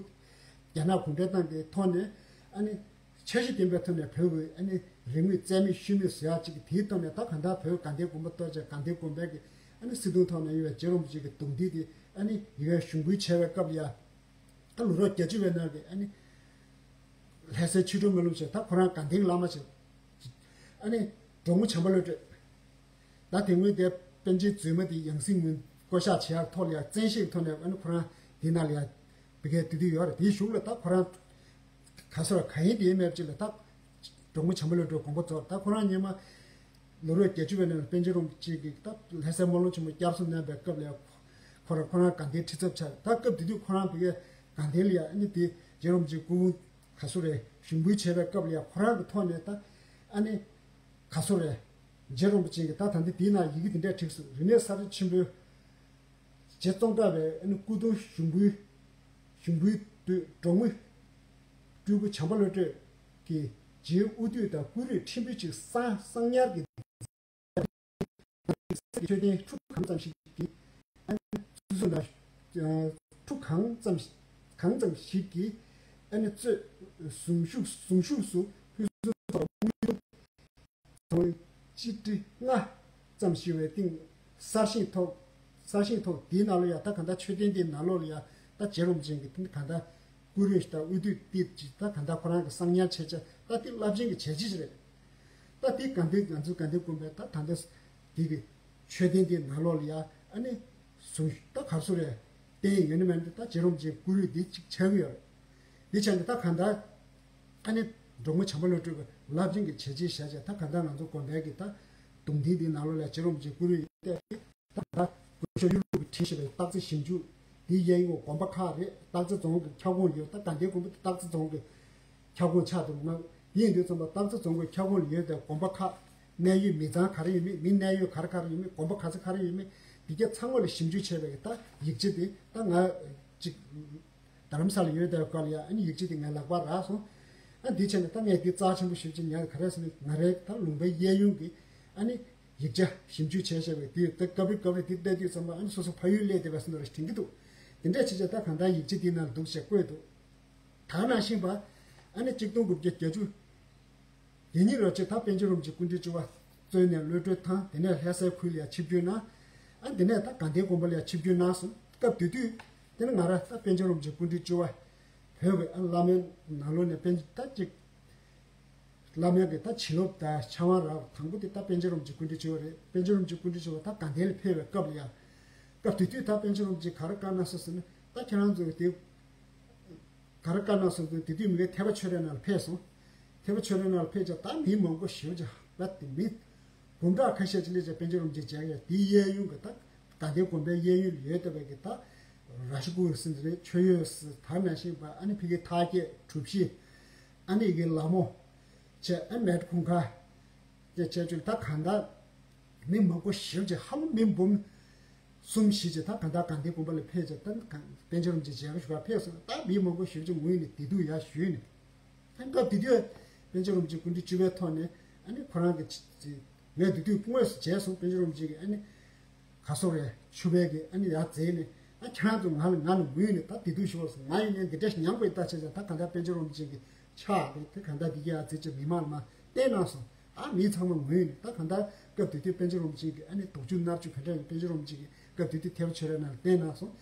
རྒྱ་ནག་གུང་ཁྲན་ཏང་གི་ཐོག་ནས་ཨ་ནི་འཆར་གཞི་ལྡན་པའི་ཐོག་ནས་བོད་ཀྱི་ཨ་ནི་རིག་དངོས་རྩ་མེད་ཤུལ་མེད་བཟོ་ཡག་ཅིག་གི་དེའི་ཐོག་ནས་ད་གང་ལྟར་བོད་དགའ་ལྡན་དགོན་པ་གཏོར་བྱས་དགའ་ལྡན་དགོན་པའི་གི་ཨ་ནི་སྲིད་དོན་ཐོག་ནས་ཡོད་པའི་རྗེ་རིན་པོ་ཆེ་གི་གདུང་རྟེན་དེ་ཨ་ནི་ཡི་གེ་གཞུང་འབུལ་བྱས་པའི་སྐབས་ལ་ཡ། ད་ལོ་རབས་བརྒྱད་ཅུ་པའི་ནང་གི་ཨ་ནི། ལྷ་སའི་ཆོས་སྒྲོན་སྨོན་ལམ་ཞེས་ད་ཁོ་རང་དགའ་ལྡན་བླ་མ་ཞིག་ཨ་ནི། འབྲོང་མོ་བྱམས་པ་བློ་གྲོས། ད་དེ་སྔོན་དེ་པཎ་ཆེན་རྫུན་མ་དེ་ཡང་སྲིད་ངོས་བསྐོ་བཞག་བྱེད་ཡག་ཐོག་ལ་ཡང་བཙན་ཤེད་ཐོག་ནས་ཨ་ནི་ཁོ་རང་དེ་ནང་ལ་ཡང་བི་གའི་དེ་དུས་ཡོད་རེད། དེའི་གཞུག་ལ་ད་ཁོ་རང་ག་སོ་ར་ག་ཡིན་དེ་ཡིན་མེད་ཅིག་ལ་ད་ འབྲོག་མོ་བྱམས་པ་བློ་གྲོས་དགོངས་པ་རྫོགས། ད་ཁོ་རང་སྔོན་མ་ལོ་རབས་བརྒྱད་ཅུ་བའི་ནང་ལ་པཎ་ཆེན་རིན་པོ་ཆེ་གིས་ད་ལྷ་སའི་སྨོན་ལམ་ཆེན་མོ་བསྐྱར་གསོ་གནང་བའི་སྐབས་ལ་ཁོ་རང་ཁོ་རང་དགའ་ལྡན་ཁྲི་ཚབ་ཆགས། ད་སྐབས་དེ་དུས་ཁོ་རང་བོད་ཀྱི་དགའ་ལྡན་ལ་ཡ་ཨ་ནི་དེ་རྗེ་རིན་པོ་ཆེའི་སྐུ་ཕུང་ག་སོ་རེ་ཞུགས་འབུལ་བྱས་པའི་སྐབས་ལ་ཡ་ཁོ་རང་གི་ཐོག་ནས་ད་ཨ་ནི་ག་སོ་རེ་རྗེ་རིན་པོ་ཆེ་གིས་ད་ད་ལྟ་དེའི་ནང་ཡི་གེ་དེ་འདྲས་བྲིས་སོང་། རིག་གནས་གསར་བརྗེ་ཆེན་པོའི་རྗེ་ཙོང་ཁ་པའི་ཨ་ནི་སྐུ་གདུང་ཞུགས་འབུལ་ཞུགས་འབུལ་དུས་འབྲོག་མོ་སྤྲུལ་སྐུ་བྱམས་པ་བློ་གྲོས་ཀྱིས་རྗེའི་དབུ་དུད་དང་སྐུ་རུས་ཕྲན་བུ་གཅིག་གསང་གསང་ཉར་གྱིས། མཆོད་རྟེན་ཁྲུ་གང་ཙམ་ཞིག་གི་ཨ་ནི་ཚུལ་བཟུང་དང་། ཁྲུ་གང་ཙམ་གང་ཙམ་ཞིག་གི་ཨ་ནི་གཙོས་གཟུངས་གཞུག་གཟུངས་གཞུག་སུ་ཕུལ་སུ་ཐོག་དངུལ་ཚོང་སྤྱི་ཁྲི་ལྔ་ཙམ་ཞིག་བའི་སྟེང་གསར་བཞེངས་ཐོག་གསར་བཞེངས་ཐོག་དེའི་ནང་ལོགས་ཡ་ད་གང་ལྟར་མཆོད་རྟེན་དེའི་ནང་ལོགས་ལ་ཡ་ད་རྗེ་རིན་པོ་ཆེ་གི་གང་ལྟར་སྐུ་རུས་དང་དབུ་དུད་དེ་ཅིག་ད་གང་ལྟར་ཁོ་རང་གི་གསང་ཉར་བྱས་བྱས་ད་དེ་རླབས་ཆེན་གྱི་བྱས་རྗེས་ཅིག་རེད། ད་དེ་དགའ་ལྡན་ང་ཚོའི་དགའ་ལྡན་དགོན་པའི་ད་ད་ལྟ་དེ་གི་མཆོད་རྟེན་དེའི་ནང་ལོགས་ལ་ཡ་ཨ་ནི་གཟུངས་ད་གར་སོ་རེ་བསྟན་ཡོད་ནི་མེད་ནི་ད་རྗེ་རིན་པོ་ཆེའི་སྐུ་རུས་དེ་ཅིག་ཆགས་ཀྱི་ཡོད་རེད། དེ་བྱས་ནས་ད་གང་ལྟར་ཨ་ནི་འབྲོག་མོ་བྱམས་པ་བློ་གྲོས་ཀྱི་རླབས་ཆེན་གྱི་བྱས་རྗེས་བཞག་བྱས་ད་གང་ལྟར་ང་ཚོ་དགོན་པའི་གི་ད་གདུང་རྟེན་དེའི་ནང་ལོགས་ལ་རྗེ་རིན་པོ་ཆེའི་སྐུ་རུས་བལྟས་ཏེ། ད་ལྟ་དགུན་ཞོགས་གཡུ་ལུག་གིས་བྲིས་བཞག་པའི་སྟག་རྩེ་ཞིབ་འཇུག་འདི་གཡས་གཡོན་དགོན་པ་ཁག་རེད། སྟག་རྩེ་རྫོང་གི་ཁྱབ་ཁོངས་ཡོད། ད་དགའ་ལྡན་དགོན་པ་དེ་སྟག་རྩེ་རྫོང་གི་ཁྱབ་ཁོངས་ཆགས་འདུག་ང་། དེ་ཡིན་དུས་ཙམ་པ་སྟག་རྩེ་རྫོང་གི་ཁྱབ་ཁོངས་ལ་ཡོད་པའི་དགོན་པ་ཁག་གནས་ཡུལ་མི་ཚང་ག་རེ་ཡོད་མེད། མི་གནས་ཡུལ་ག་རེ་ག་རེ་ཡོད་མེད། དགོན་པ་ག་ཚོད་ག་རེ་ཡོད་མེད། འདི་ག་ཚང་མ་ལ་ཞིབ་འཇུག་བྱས་པའི་ད་ཡིག་ཆ་དེ་ད་ང་ཅིག་རྡ་རམ་ས་ལ་ཡོད་པའི་སྐབས་ལ་ཡ་ཨ་ནི་ཡིག་ཆ་དེ་ངའི་ལག་པར་རག་སོང་། ཨ་འདི་བྱས་ནས་ད་ངས་འདི་རྩ་ཆེན་པོ་ཞིབ་ཅིག་ཉར་ག་རེ་ཟེར་ན་ང་རའི་ད་ལུང་པའི་གཡས་གཡོན་གྱི་ཨ་ནི་ཡིག་ཆ་ཞིབ་འཇུག་བྱས་བྱས་པའི་དེ་ད་སྐབས་རེ་སྐབས་རེ་དེ་བལྟས་དུས་ཙམ་པ་ཨ་ནི་སོ་སོ་ཕ་ཡུལ་སླེབས་བསྡད་པ་བཟོ་འདྲ་ཞིག་དྲན་གྱི་འདུག་དེ་འདྲ་བྱས་བྱས་ད་གང་ལྟར་ཡིག་ཆ་དེའི་ནང་འདུག་ཅེས་བཀོད་འདུག་ད་ནང་བཞིན་པ་ཨ་ནི་གཅིག་སྟོང་དགུ་བརྒྱ་བརྒྱད་ཅུ་དེ་ཉིན་རོ་ཆེ་ད་པཎ་ཆེན་རིན་པོ་ཆེ་སྐུ་ཕྲེང་བཅུ་པ་གཙོས་ནས་གློད་གྲོལ་དང་དེ་ནས་ལྷ་སའི་ཁུལ་ལ་ཡ་ཆིབས་བསྒྱུར་གནང་། ཨ་དེ་ནས་ད་དགའ་ལྡན་དགོན་པ་ལ་ཡ་ཆིབས་བསྒྱུར་གནང་སོང་། སྐབས་དེ་དུས་དེ་ནས་ང་རང་ད་པཎ་ཆེན་རིན་པོ་ཆེ་སྐུ་ཕྲེང་བཅུ་པ་བོད་ཀྱི་ཨ་བླ་མའི་ནང་ལོགས་ནས་པཎ་ད་ཅིག་བླ་མའི་གི་ད་བྱིན་རླབས་ད་ཆ་བ་རག་དང་པོ་དེ་ད་པཎ་ཆེན་རིན་པོ་ཆེ་སྐུ་ཕྲེང་བཅུ་པ་རེད། པཎ་ཆེན་རིན་པོ་ཆེ་སྐུ་ཕྲེང་བཅུ་པ་ད་དགའ་ལྡན་ལ་ཕེབས་པའི་སྐབས་ལ་ཡ། སྐབས་དེ་དུས་ད་པཎ་ཆེན་རིན་པོ་ཆེ་ག་རེ་བཀའ་གནང་སོང་ཟེར་ན་ད་ཁྱེད་རང་ཚོ་དེ་ག་རེ་བཀའ་གནང་སོང་ཟེར་དེ་དུས་མི་གའི་ཐེག་པ་ཆོས་རའི་ནང་ལ་ཕེབས་སོང་། ཐེག་པ་ཆོས་རའི་ནང་ལ་ཕེབས་ཀྱང་ད་མི་མང་པོ་ཞེ་པོ་ཅིག་ལ་དེ་མི་འབུམ་ཕྲག་ཁ་ཤས་ཅིག་སླེབས་ཀྱང་པཎ་ཆེན་རིན་པོ་ཆེ་མཇལ་ཡ་དེའི་གཡས་གཡོན་གྱི་ད་དགའ་ལྡན་དགོན་པའི་གཡས་གཡོན་ལ་ཡོད་བསྡད་པའི་གི་ད་ར་ཤ་ཀུ་ཟེར་ཟེར་རེད། མཆོད་ཡོན་ཟེར་ད་ནང་བཞིན་པ་ཨ་ནི་ཕ་གིའི་ཐར་རྒྱས་གྲུ་བཞི་ཨ་ནི་ཡི་གེ་ལ་མོ་བྱས་ཨ་མེད་ཁུང་ཁ་བྱས་བྱས་ཅུང་ད་གང་ལྟར་མི་མང་པོ་ཞེ་པོ་ཅིག་ཧ་ལམ་མི་འབུམ་གསུམ་བཞི་ཅིག་ད་གང་ལྟར་དགའ་ལྡན་དགོན་པ་ལ་ཕེབས་ཅིག་ད་གང་པཎ་ཆེན་རིན་པོ་ཆེ་མཇལ་ཁ་ཞུ་བར་ཕེབས་སོང་། ད་མི་མང་པོ་ཞེ་པོ་ཅིག་ངུས་ནས་བདེ་སྡུག་ཡར་ཞུས་ནས་ད་སྐབས་དེ་དུས་པཎ་ཆེན་རིན་པོ་ཆེ་སྐུ་ཕྲེང་བཅུ་པའི་ཐོག་ནས་ཨ་ནི་ཁོ་རང་གི་ངས་དེ་དུས་དངོས་སུ་མཇལ་སོང་། པཎ་ཆེན་རིན་པོ་ཆེ་གིས་ཨ་ནི་ག་སོ་རེ་ཆུ་བལ་གྱི་ཨ་ནི་ཡར་འཛེགས་ནས་ཨ་ཁྱེད་རང་ཚོ་ང་ལ་ང་ལ་ངུས་ནས་ད་བདེ་སྡུག་ཞུ་བར་སོང་། ང་ཡིན་ནའི་འདི་འདྲ་ཞིག་མྱངས་པའི་ལྟ་བྱས་ཙང་ད་གང་ལྟར་པཎ་ཆེན་རིན་པོ་ཆེ་གི་ཕྱག་རེད་དེ་གང་ལྟར་འདི་ག་ཡར་འཛེགས་ཅིག་མི་མང་ལ་མར་བསྟན་གནང་སོང་། ད་མི་ཚང་མ་ངུས་ནས་ད་གང་ལྟར་སྐབས་དེ་དུས་པཎ་ཆེན་རིན་པོ་ཆེ་གི་ཨ་ནི་དུག་ཆུ་མནར་ཆུ་ག་འདྲ་ཡིན་པཎ་ཆེན་རིན་པོ་ཆེ་གི་སྐབས་དེ་དུས་ཐེག་པ་ཆོས་རའི་ནང་ལ་བསྟན་གནང་སོང་།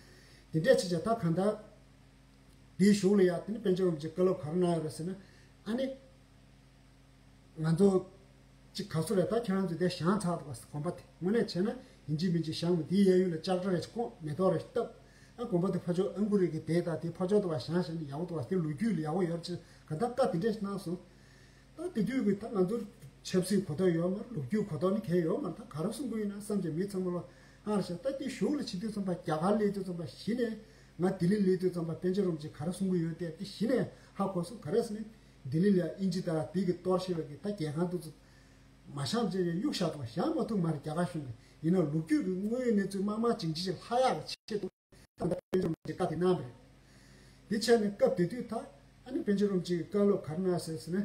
དེ་འདྲ་བྱས་ཙང་ད་གང་ལྟར་དེའི་གཞུག་ལ་ཡ་དེ་ནི་པཎ་ཆེན་རིན་པོ་ཆེ་བཀའ་སློབ་ག་རེ་གནང་ཡོད་རེད་ཟེར་ན་ཨ་ནི། ང་ཚོ་གཅིག་ག་སོ་རེད། ད་ཁྱེད་རང་ཚོ་དེ་བཞེངས་ཚར་འདུག་ག་དགོན་པ་དེ་དངོས་གནས་བྱས་ན་ཡིན་གཅིག་མིན་གཅིག་བཞེངས་མི་དེའི་གཡས་གཡོན་ལ་ལྕགས་དྲ་རེ་ཞིག་བསྐོངས་མེ་ཏོག་རེ་ཞིག་བཏབ། ཨ་དགོན་པ་དེ་ཕར་ཕྱོགས་ཨང་ཀུ་རི་གི་སྡེ་དང་དེ་ཕར་ཕྱོགས་དུ་བ་བཞེངས་བཞེངས་ནས་ཡག་པོ་འདུག་ག་དེ་ལོ་རྒྱུས་ལ་ཡག་པོ་ཡོད་ཅེས་ག་ད་བཀའ་དེ་འདྲས་ཞིག་གནང་སོང་། ད་དེ་དུས་ཀྱི་ད་ང་ཚོར་ཆབ་སྲིད་གོ་རྟོགས་ཡོད་མ་རེད། ལོ་རྒྱུས་གོ་རྟོགས་ནི་གལ་ཡོད་མ་རེད། ད་ག་རེ་གསུང་གི་ཡིན་ན་བསམ་གྱི་མི་ཚང་མ་ལོ་ཨ་རེ་ཤག་ད་དེ་གཞུག་ལ་ཕྱིན་དུས་ཙམ་པ་རྒྱ་གར་སླེབས་དུས་ཙམ་པ་གཞི་ནས་ང་ལྡི་ལི་སླེབས་དུས་ཙམ་པ་པཎ་ཆེན་རིན་པོ་ཆེ་ག་རེ་གསུང་གི་ཡོད་དེ་དེ་གཞི་ནས་ཧ་གོ་སོང་། ག་རེ་ཟེར་ན། ལྡི་ལི་ལ་ཨིན་ཇི་དང་བོད་ཀྱི་གཏོར་བཤིག་པའི་གི་ད་རྒྱལ་ཁང་དེ་ཚོ་མ་བཞེངས་བྱས་ནས་གཡུག་བཞག་འདུག་བཞེངས་མ་ཐུབ་མ་རེད། རྒྱ་གར་གཞུང་གིས་ཡིན་ནའང་ལོ་རྒྱུས་ཀྱི་དངོས་ཡོད་གནས་ཚུལ་མང་མང་ཇི་བཞིན་ཅིག་ལྷག་ཡག་གི་ཆེད་དུ་ད་ལྟ་པཎ་ཆེན་རིན་པོ་ཆེ་བཀའ་དེ་གནང་བ་རེད། དེ་བྱས་ནས་སྐབས་དེ་དུས་ད་ཨ་ནི་པཎ་ཆེན་རིན་པོ་ཆེ་གིས་བཀའ་སློབ་ག་རེ་གནང་ཟེར་ཟེར་ན།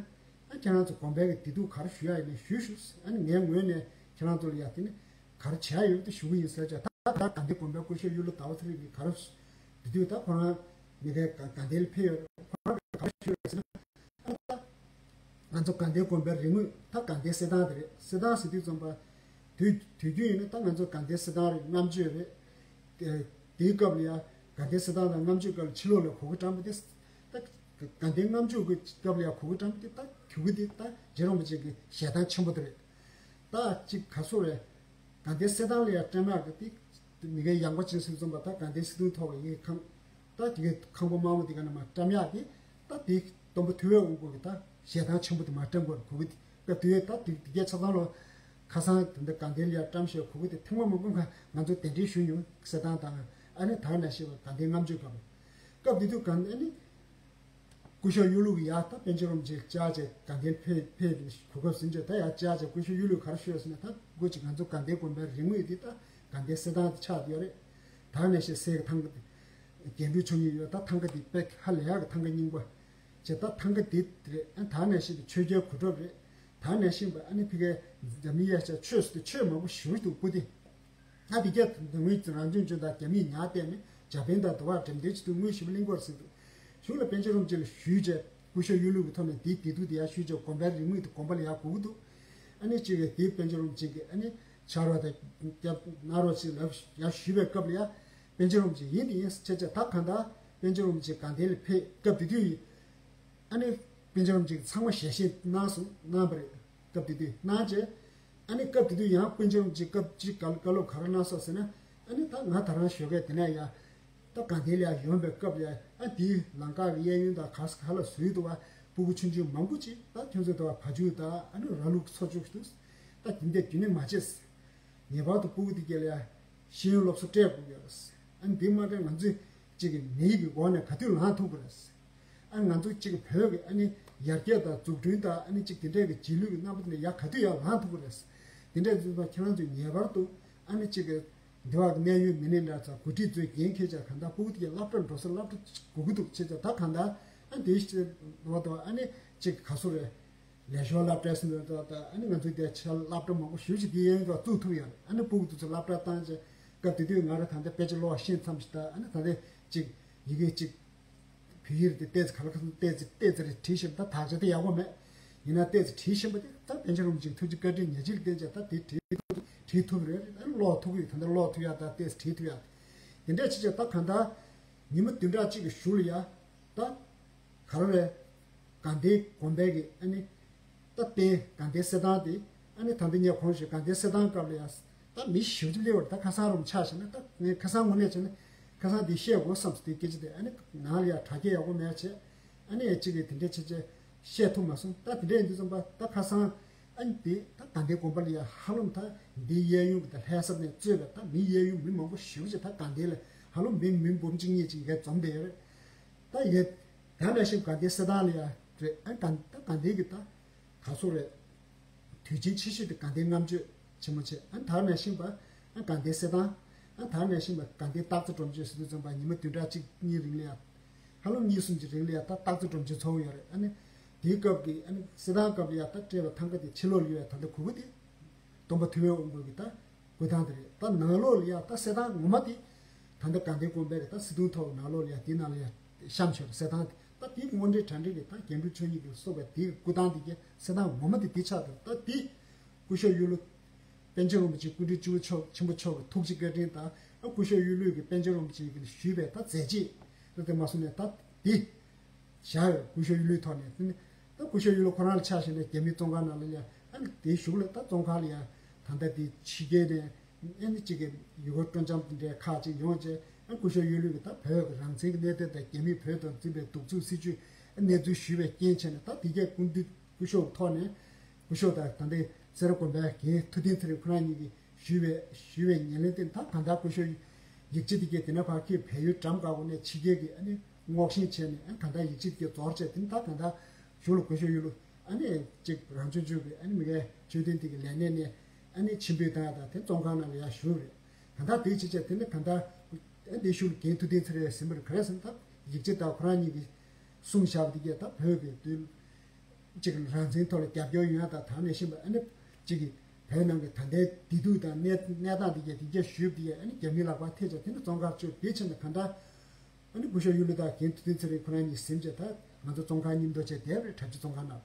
ཨ་ཁྱེད་རང་ཚོ་དགོན་པའི་གི་བདེ་སྡུག་ག་རེ་ཞུ་ཡག་ཡིན་ན་ཞུས་ཞུ། ཨ་ནི་ངའི་ངོས་ནས་ཁྱེད་རང་ཚོ་ལ་ཡ་དེ་ནི་ག་རེ་བྱས་ཡོད་དེ་ཞུ་གི་ཡིན་ཟེར་བྱས། ད་ད་དགའ་ལྡན་དགོན་པའི་སྐུ་ཞབས་གཡུ་ལོ་ཟླ་བ་ཚེ་རིང་གིས་ག་རེ་དེ་དུས་ད་ཁོ་རང་མི་སྒེར་དགའ་ལྡན་ལ་ཕེབས་ཡོད། ཁོ་རང་གིས་ག་རེ་ཞུས་ཡོད་ཟེར་ན། ཨ་ད་ང་ཚོ་དགའ་ལྡན་དགོན་པའི་རིག་དངོས་ད་དགའ་ལྡན་གསེར་ཐང་དེ་རེད། གསེར་ཐང་ཟེར་དུས་ཙམ་པ་དུས་དུས་རྒྱུན་ཡིན་ན་ད་ང་ཚོ་དགའ་ལྡན་གསེར་ཐང་རེད། རྔམ་བརྗོད་རེད། དེ་དེའི་སྐབས་ལ་ཡ་དགའ་ལྡན་གསེར་ཐང་དང་རྔམ་བརྗོད་སྐབས་ལ་ཕྱི་ལོགས་ལ་གོ་གི་བཀྲམ་པ་དེ། ད་དགའ་ལྡན་རྔམ་བརྗོད་ཀྱི་སྐབས་ལ་ཡ་གོ་གི་བཀྲམ་པ་དེ་ད་གོ་གི་དེ་ད་རྗེ་རིན་པོ་ཆེ་གི་ཞལ་ཐང་ཆེན་པོ་དེ་རེད། ད་ཅིག་ག་སོ་རེད། དགའ་ལྡན་གསེར་ཐང་ལ་ཡ་བཀྲམ་ཡག་གི་དེ་མི་སྒེར་ཡངས་པ་ཅན་ཟེར་ཙམ་པ་ད་དགའ་ལྡན་གསེར་ཐང་ཐོག་གི་ཡི་གེ་ཁང་ད་དེ་གའི་ཁང་པ་དམར་མོ་དེ་ག་ནས་མར་བཀྲམ་ཡག་དེ་ད་དེ་སྟོན་པ་ཐུབ་པའི་དབང་པོ་གི་ད་ ཞལ་ཐང་ཆེན་པོ་དེ་མར་བཀྲམ་དགོས་རེད། གོ་གི་དེ་སྐབས་དུས་ད་དུས་དེ་གའི་ཆ་ཚང་ལོ་ཁ་སང་དེ་འདྲ་དགའ་ལྡན་ལ་ཡ་བཀྲམ་ཞེས་གོ་གི་དེ་ཐེངས་མ་མང་པོ་ང་ང་ཚོ་གདན་འདྲེན་ཞུས་མྱོང་། གསེར་ཐང་དང་ཨ་ནི་ད་ག་ནང་བཞིན་པ་དགའ་ལྡན་ལྔ་མཆོད་སྐབས། སྐབས་དེ་དུས་གང་ཨ་ནི་སྐུ་ཞབས་གཡུ་ལུགས་ཡ་ད་པཎ་ཆེན་རིན་པོ་ཆེ་བཅར་བྱས་དགའ་ལྡན་ཕེབས་ཕེབས་གོ་སྐབས་ཟིན་བྱས་ད་ཡ་བཅར་བྱས་སྐུ་ཞབས་གཡུ་ལུགས་ག་རེ་ཞུས་ཟེར་ན། ད་སྐུ་མཁྱེན་ང་ཚོ་དགའ་ལྡན་དགོན་པའི་རིག་དངོས་འདི་ད་དགའ་ལྡན་གསེར་ཐང་དུ་ཆགས་ཡོད་རེད། ད་ག་ནང་བཞིན་གསེར་གྱི་ཐང་ག་དེ་རྒྱན་དྲུག་མཆོག་གཉིས་ཡོད། ད་ཐང་ག་དེ་དཔེ་ཧ་ལས་ཡག་གི་ཐང་ག་རྙིང་པ་བྱས། ད་ཐང་ག་དེ་རེད། ཨ་ད་ག་ནང་བཞིན་ཆོས་རྒྱལ་གོ་ཁྲབ་རེད། ད་ག་ནང་བཞིན་པ་ཨ་ནི་ཕ་གིའི་འཛམ་གླིང་ཡ་ཆ་ཆོས་སུ་ཆོས་མང་པོ་ཞེ་པོ་འདུག་སྐུ་དེ། ད་དེ་ག་ནང་བཞིན་རང་བྱུང་ལྗོངས་དང་རྒྱ་མིས་ཉར་བལྟས་ནས་འཇར་པན་དང་དུ་བ་འགྲེམས་སྟོན་བྱེད་དུས་དངུལ་ཞེ་པོ་གླེང་དགོས་རེད་ཟེར་འདུག་གཞུག་ལ་པཎ་ཆེན་རིན་པོ་ཆེ་ལ་ཞུས་བྱས་སྐུ་ཞབས་གཡུ་ལུགས་ཀྱི་ཐོག་ནས་དེའི་བདེ་སྡུག་དེ་ཡར་ཞུས་བྱས་དགོན་པའི་རིག་དངོས་དེ་དགོན་པ་ལ་ཡར་དགོས་ཀྱི་འདུག་ཨ་ནི་གཅིག་གིས་དེའི་པཎ་ཆེན་རིན་པོ་ཆེ་གིས་ཨ་ནི་ཕྱག་རོགས་དང་སྐྱབས་གནང་རོགས་ཞེས་ལབ་ཡར་ཞུས་པའི་སྐབས་ལ་ཡ་པཎ་ཆེན་རིན་པོ་ཆེ་ཡིན་དེ་ཡིན་ཟེར་བྱས་བྱས། ད་གང་ལྟར་པཎ་ཆེན་རིན་པོ་ཆེ་དགའ་ལྡན་ལ་ཕེབས་སྐབས་དེ་དུས་ཡིན། ཨ་ནི་པཎ་ཆེན་རིན་པོ་ཆེ་གིས་ཚང་མ་ཞལ་བཞེས་གནང་སོང་གནང་བ་རེད། སྐབས་དེ་དུས་གནང་རྗེས་ཨ་ནི་སྐབས་དེ་དུས་ཡང་པཎ་ཆེན་རིན་པོ་ཆེ་སྐབས་གཅིག་བཀའ་སློབ་ག་རེ་གནང་སོང་ཟེར་ན། ཨ་ནི་ད་ང་ད་རང་ཞོགས་ཀས་དེ་ནས་ཡ་ད་དགའ་ལྡན་ལ་ཡ་ཡོང་པའི་སྐབས་ལ་ཡ་ཨ་དེའི་ལམ་ཁ་གི་གཡས་གཡོན་དང་ག་ས་ག་ལ་བཟོས་འདུག་བ། སྤུ་གུ་ཆུང་ཆུང་མང་པོ་ཅིག་ད་ཁྱོད་ཚོ་དང་བ་ཕ་ཆུ་དང་ཨ་ནི་ར་ལུག་འཚོ་བཅུག་འདུག་ད་དེ་འདྲས་རྒྱུན་ནས་མ་བྱེད། ངེས་པར་དུ་སྤུ་གུ་དེ་ག་ལ་ཡ་ཤེས་ཡོན་སློབ་གསོ་སྤྲད་དགོས་ཀྱི་རེད། ཨ་ནི་དེ་མ་སྤྲད་ང་ཚོས་གཅིག་གི་མི་ཡིག་གི་སྒོ་ནས་ག་དུས་ལངས་ཐུབ་ཀྱི་རེད། ཨ་ང་ཚོ་གཅིག་བོད་ཀྱི་ཨ་ནི་ཡར་རྒྱས་དང་འཛུགས་སྐྲུན་དང་ཨ་ནི་གཅིག་དེ་འདྲས་ཀྱི་རྗེས་ལུས་ཀྱི་རྣམ་པ་དེ་ནས་ཡར་ག་དུས་ཡར་ལངས་ཐུབ་ཀྱི་རེད། དེ་འདྲས་ཚོ་ཁྱེད་རང་ཚོས་ངེས་པར་དུ་ཨ་ནི་གཅིག་གི་འདི་བ་གི་གནད་ཡོད་མི་སྣ་འདྲ་ཚོ་འགོ་ཁྲིད་ཚོས་འགན་འཁྱེར་བྱས་གང་ལྟར་སྤུ་གུ་དེ་གའི་སློབ་གྲྭ་འགྲོ་ས་སློབ་གྲྭ་དགོས་ཀྱི་འདུག་བྱས་ཙང་ད་གང་ལྟར་ཨ་ནི་དེ་ཞིག་བ་དང་ཨ་ནི་གཅིག་ག་སུ་རེད། ལས་ཞོར་སློབ་གྲྭའི་སྲིད་དོན་ཐོག་དང་ཨ་ནི་ང་ཚོའི་དེ་ཆེ་སློབ་གྲྭ་མང་པོ་ཞེ་པོ་ཅིག་དེ་ཡན་ཐོག་བཙུགས་ཐུབ་ཡོད་རེད། ཨ་ནི་སྤུ་གུ་དེ་ཚོ་སློབ་གྲྭ་བཏང་རྗེས་སྐབས་དེ་དུས་ང་རང་ད་ལྟ་དཔེ་ཆ་ཀློག་ཤེས་མཚམས་ཤིག་དང་ཨ་ནི་ད་ལྟ་ཅིག་ཡི་གེ་ཅིག་བོད་ཡིག་དེ་ཏོག་ཙམ་ག་ལ་ག་ལ་ཏོག་ཙམ་ཏོག་ཙམ་རེ་བྲིས་ཤེས་པ་ད་དག་ཆ་དེ་ཡག་པོ་མེད། ཡིན་ན་ཏོག་ཙམ་བྲིས་ཤེས་པ་དེ་ད་པཎ་ཆེན་རིན་པོ་ཆེའི་ཐུགས་རྗེ་བཀའ་དྲིན་ཉག་གཅིག་ལ་བརྟེན་བྱས་ད་དེ་བྲིས་ཐུབ་བྲིས་ཐུབ་རེད། ཨ་ནི་ཀློག་ཐུབ་ཀྱི་ཡོད། ད་ལྟ་ཀློག་ཐུབ་ཡག་ད་ཏོག་ཙམ་བྲིས་ཐུབ་ཡག་དེ་འདྲ་བྱས་བྱས་ད་གང་ལྟར་ཉི་མ་བདུན་ཕྲག་གཅིག་གི་གཞུག་ལ་ཡ་ད། ག་རེ་རེད། དགའ་ལྡན་དགོན་པའི་གི་ཨ་ནི། ད་རྟེན་དགའ་ལྡན་གསེར་ཐང་དེ་ཨ་ནི་ད་ལྟ་ངས་གོང་ཞུས་དགའ་ལྡན་གསེར་ཐང་སྐབས་ལ་ཡ། ད་མི་ཞེ་པོ་ཅིག་སླེབས་པ་རེད། ད་ཁ་སང་རུ་ཆགས་བྱས་ན་ད་ངས་ཁ་སང་དངོས་གནས་བྱས་ན་ཁ་སང་དེ་བཤད་དགོས་བསམ་སོང་། དེ་སྐད་ཆ་དེ་ཨ་ནི་ནང་ལ་ཡ་དྲ་རྒྱ་ཡག་པོ་མེད་བྱས་ཨ་ནི་ཨེ་གཅིག་གིས་དེ་འདྲ་བྱས་བྱས་བཤད་ཐུབ་མ་སོང་། ད་དེ་འདྲ་ཡིན་དུས་ཙམ་པ་ད་ཁ་སང་ཨ་ནི་དེ་ད་དགའ་ལྡན་དགོན་པ་ལ་ཡ་ཧ་ལམ་ད་འདི་གཡས་གཡོན་གྱི་ད་ལྷ་ས་ནས་གཙོས་པའི་ད་མི་གཡས་གཡོན་མི་མང་པོ་ཞེ་པོ་ཅིག་ད་དགའ་ལྡན་ལ་ཧ་ལམ་མི་མི་འབུམ་གཅིག་གཉིས་ཅིག་ཡར་འཛོམས་བསྡད་ཡོད་རེད། ད་ཡོད། ད་ནང་བཞིན་དགའ་ལྡན་གསེར་ཐང་ལ་ཡ་རེད། ཨ་ད་ད་དགའ་ལྡན་གྱི་ད་ག་སོ་རེད། དུས་ཆེན་ཆེ་ཤོས་དེ་དགའ་ལྡན་ལྔ་མཆོད་ཆེན་མོ་བྱས། ཨ་ད་ནང་བཞིན་པ་ཨ་དགའ་ལྡན་གསེར་ཐང་། ཨ་ད་ནང་བཞིན་པ་དགའ་ལྡན་སྟག་རྩེ་སྒྲོམ་མཆོད་ཟེར་དུས་ཙམ་པ་ཉི་མ་བདུན་ཕྲག་གཅིག་གཉིས་རིང་ལ་ཡ། ཧ་ལམ་གཉིས་གསུམ་གྱི་རིང་ལ་ཡ་ད་སྟག་རྩེ་སྒྲོམ་མཆོད་ཚོགས་ཡོད་རེད། ཨ་ནི་དེའི་སྐབས་ཀྱི་ཨ་ནི་གསེར་ཐང་སྐབས་ལ་ཡ་ད་སྤྲད་པའི་ཐང་ག་དེ་ཕྱི་ལོགས་ལ་ཡོད་ཡ་ད་ལྟ་གུ་གུ་དེ། སྟོན་པ་ཐུབ་པའི་དབང་པོ་གི་ད་སྐུ་ཐང་དེ་རེད། ད་ནང་ལོགས་ལ་ཡ་ད་གསེར་ཐང་ངོ་མ་དེ་ད་ལྟ་དགའ་ལྡན་དགོན་པའི་གི་ད་གསེར་གདུང་ཐོག་ནང་ལོགས་ལ་ཡ་དེ་ནང་ལ་ཡ་བཤམས་ཆོག་གསེར་ཐང་དེ། ད་དེ་དངོས་འབྲེལ་གྲ་འགྲིག་གི་ད་རྒྱན་དྲུག་མཆོག་གཉིས་ཀྱིས་གསུངས་པའི་དེ་གི་སྐུ་ཐང་དེ་གི་གསེར་ཐང་ངོ་མ་དེ་དེ་ཆགས་འདུག་ད་དེ་སྐུ་ཞབས་གཡུ་ལོ་པཎ་ཆེན་རིན་པོ་ཆེ་སྐུ་ཕྲེང་བཅུ་པ་མཆོག་ཆེན་པོ་མཆོག་གི་ཐུགས་རྗེ་བཀའ་དྲིན་དང་། ཨ་སྐུ་ཞབས་གཡུ་ལོས་ཀྱི་པཎ་ཆེན་རིན་པོ་ཆེ་གིས་ཞུས་པའི་ད་མཛད་རྗེས་རེད། དེ་མ་སོང་ནས་ད་དེ། བཞག་ཡོད། སྐུ་ཞབས་གཡུ་ལོའི་ཐོག་ནས་དེ་ནི་ད་སྐུ་ཞབས་གཡུ་ལོ་ཁོ་རང་ལ་ཆ་བཞག་ན་རྒྱ་མིའི་བཙོན་ཁང་ནང་ལ་ཡ་ཨ་ནི་དེའི་གཞུག་ལ་ད་བཙོན་ཁང་ལ་ཡ་ད་ལྟ་དེ་ཕྱི་རྒྱལ་ནས་ཨ་ནི་གཅིག་གི་ཡུལ་སྐོར་སྤྲོ་འཆམ་དེ་འདྲའི་ཁག་ཅིག་ཡོང་བྱས་ཨ་སྐུ་ཞབས་གཡུ་ལོས་ཀྱི་ད་བོད་ཀྱི་རང་བཙན་གྱི་གནད་དོན་དང་རྒྱ་མིས་བོད་དུ་འཛིན་པའི་གདུག་རྩུབ་སྲིད་བྱུས་གནས་ཚུལ་ཞུས་པའི་རྐྱེན་བྱས་ནས་ད་དེ་གའི་སྐུ་མདུན་སྐུ་ཞབས་ཐོག་ནས་སྐུ་ཞབས་དང་ད་ལྟའི་སེ་ར་དགོན་པའི་རྒན་ཐུབ་བསྟན་ཚེ་རིང་ཁོ་རང་གཉིས་ཀྱིས་ཞུས་པའི་ཞུས་པའི་ཉེར་ལེན་སྟེང་ད་གང་ལྟར་སྐུ་ཞབས་ཡིག་ཆ་དེ་གས་དེ་ནས་ཕར་ཁྱེད་བལ་ཡུལ་འགྲམ་འགག་གོ་ནས་ཕྱི་རྒྱལ་གྱི་ཨ་ནི་སྔོག་བཤེར་བྱས་ནས་ཨ་གང་ལྟར་ཡིག་ཆ་དེ་གས་རྫོགས་བྱས་དེ་ནི་ད་གང་ལྟར་གཞུག་ལ་སྐུ་ཞབས་གཡུ་ལོ་ཨ་ནི་གཅིག་རང་སྐྱོང་ལྗོངས་ཀྱི་ཨ་ནི་མི་སྒེར་ཆོས་དོན་དེ་གི་ལས་སྣེ་ནས་ཨ་ནི་ཕྱིར་འབུད་བཏང་ཡ་དང་དེ་བཙོན་ཁང་ནང་ལ་ཡར་བཞུགས་རེད། གང་ལྟར་དེ་བྱས་བྱས་དེ་ནི་གང་ལྟར་ཨ་དེ་གཞུག་ལ་རྒན་ཐུབ་བསྟན་ཚེ་རིང་ཟིན་པ་རེད། ག་རེ་ཟེར་ན་ད་ཡིག་ཆ་དང་ཁོ་རང་གཉིས་ཀྱིས་གསུངས་བཞག་པ་དེ་གས་ད་བོད་ཀྱི་དུས་གཅིག་རང་བཙན་ཐོག་ལ་རྒྱབ་སྐྱོར་ཡོང་ཡ་དང་ད་ནས་ཤེས་པ་ཨ་ནི་གཅིག་གིས་བོད་ནང་གི་ད་ལྟའི་བདེ་སྡུག་དང་གནས་གནས་སྟངས་འདི་གས་དེ་གས་ཞུས་པ་དེ་གས་ཨ་ནི་རྒྱ་མིའི་ལག་པར་ཐེབས་བྱས་དེ་ནི་བཙོན་ཁང་བཅུག་དེ་ཕྱིན་ནས་གང་ལྟར་ཨ་ནི་སྐུ་ཞབས་གཡུ་ལོ་དང་རྒན་ཐུབ་བསྟན་ཚེ་རིང་ཁོ་རང་གཉིས་ཟིན་བྱས་ད་ང་ཚོ་བཙོན་ཁང་མཉམ་དུ་བྱས་བསྡད་པ་རེད། གྲྭ་བཞི་བཙོན་ཁང་ནང་།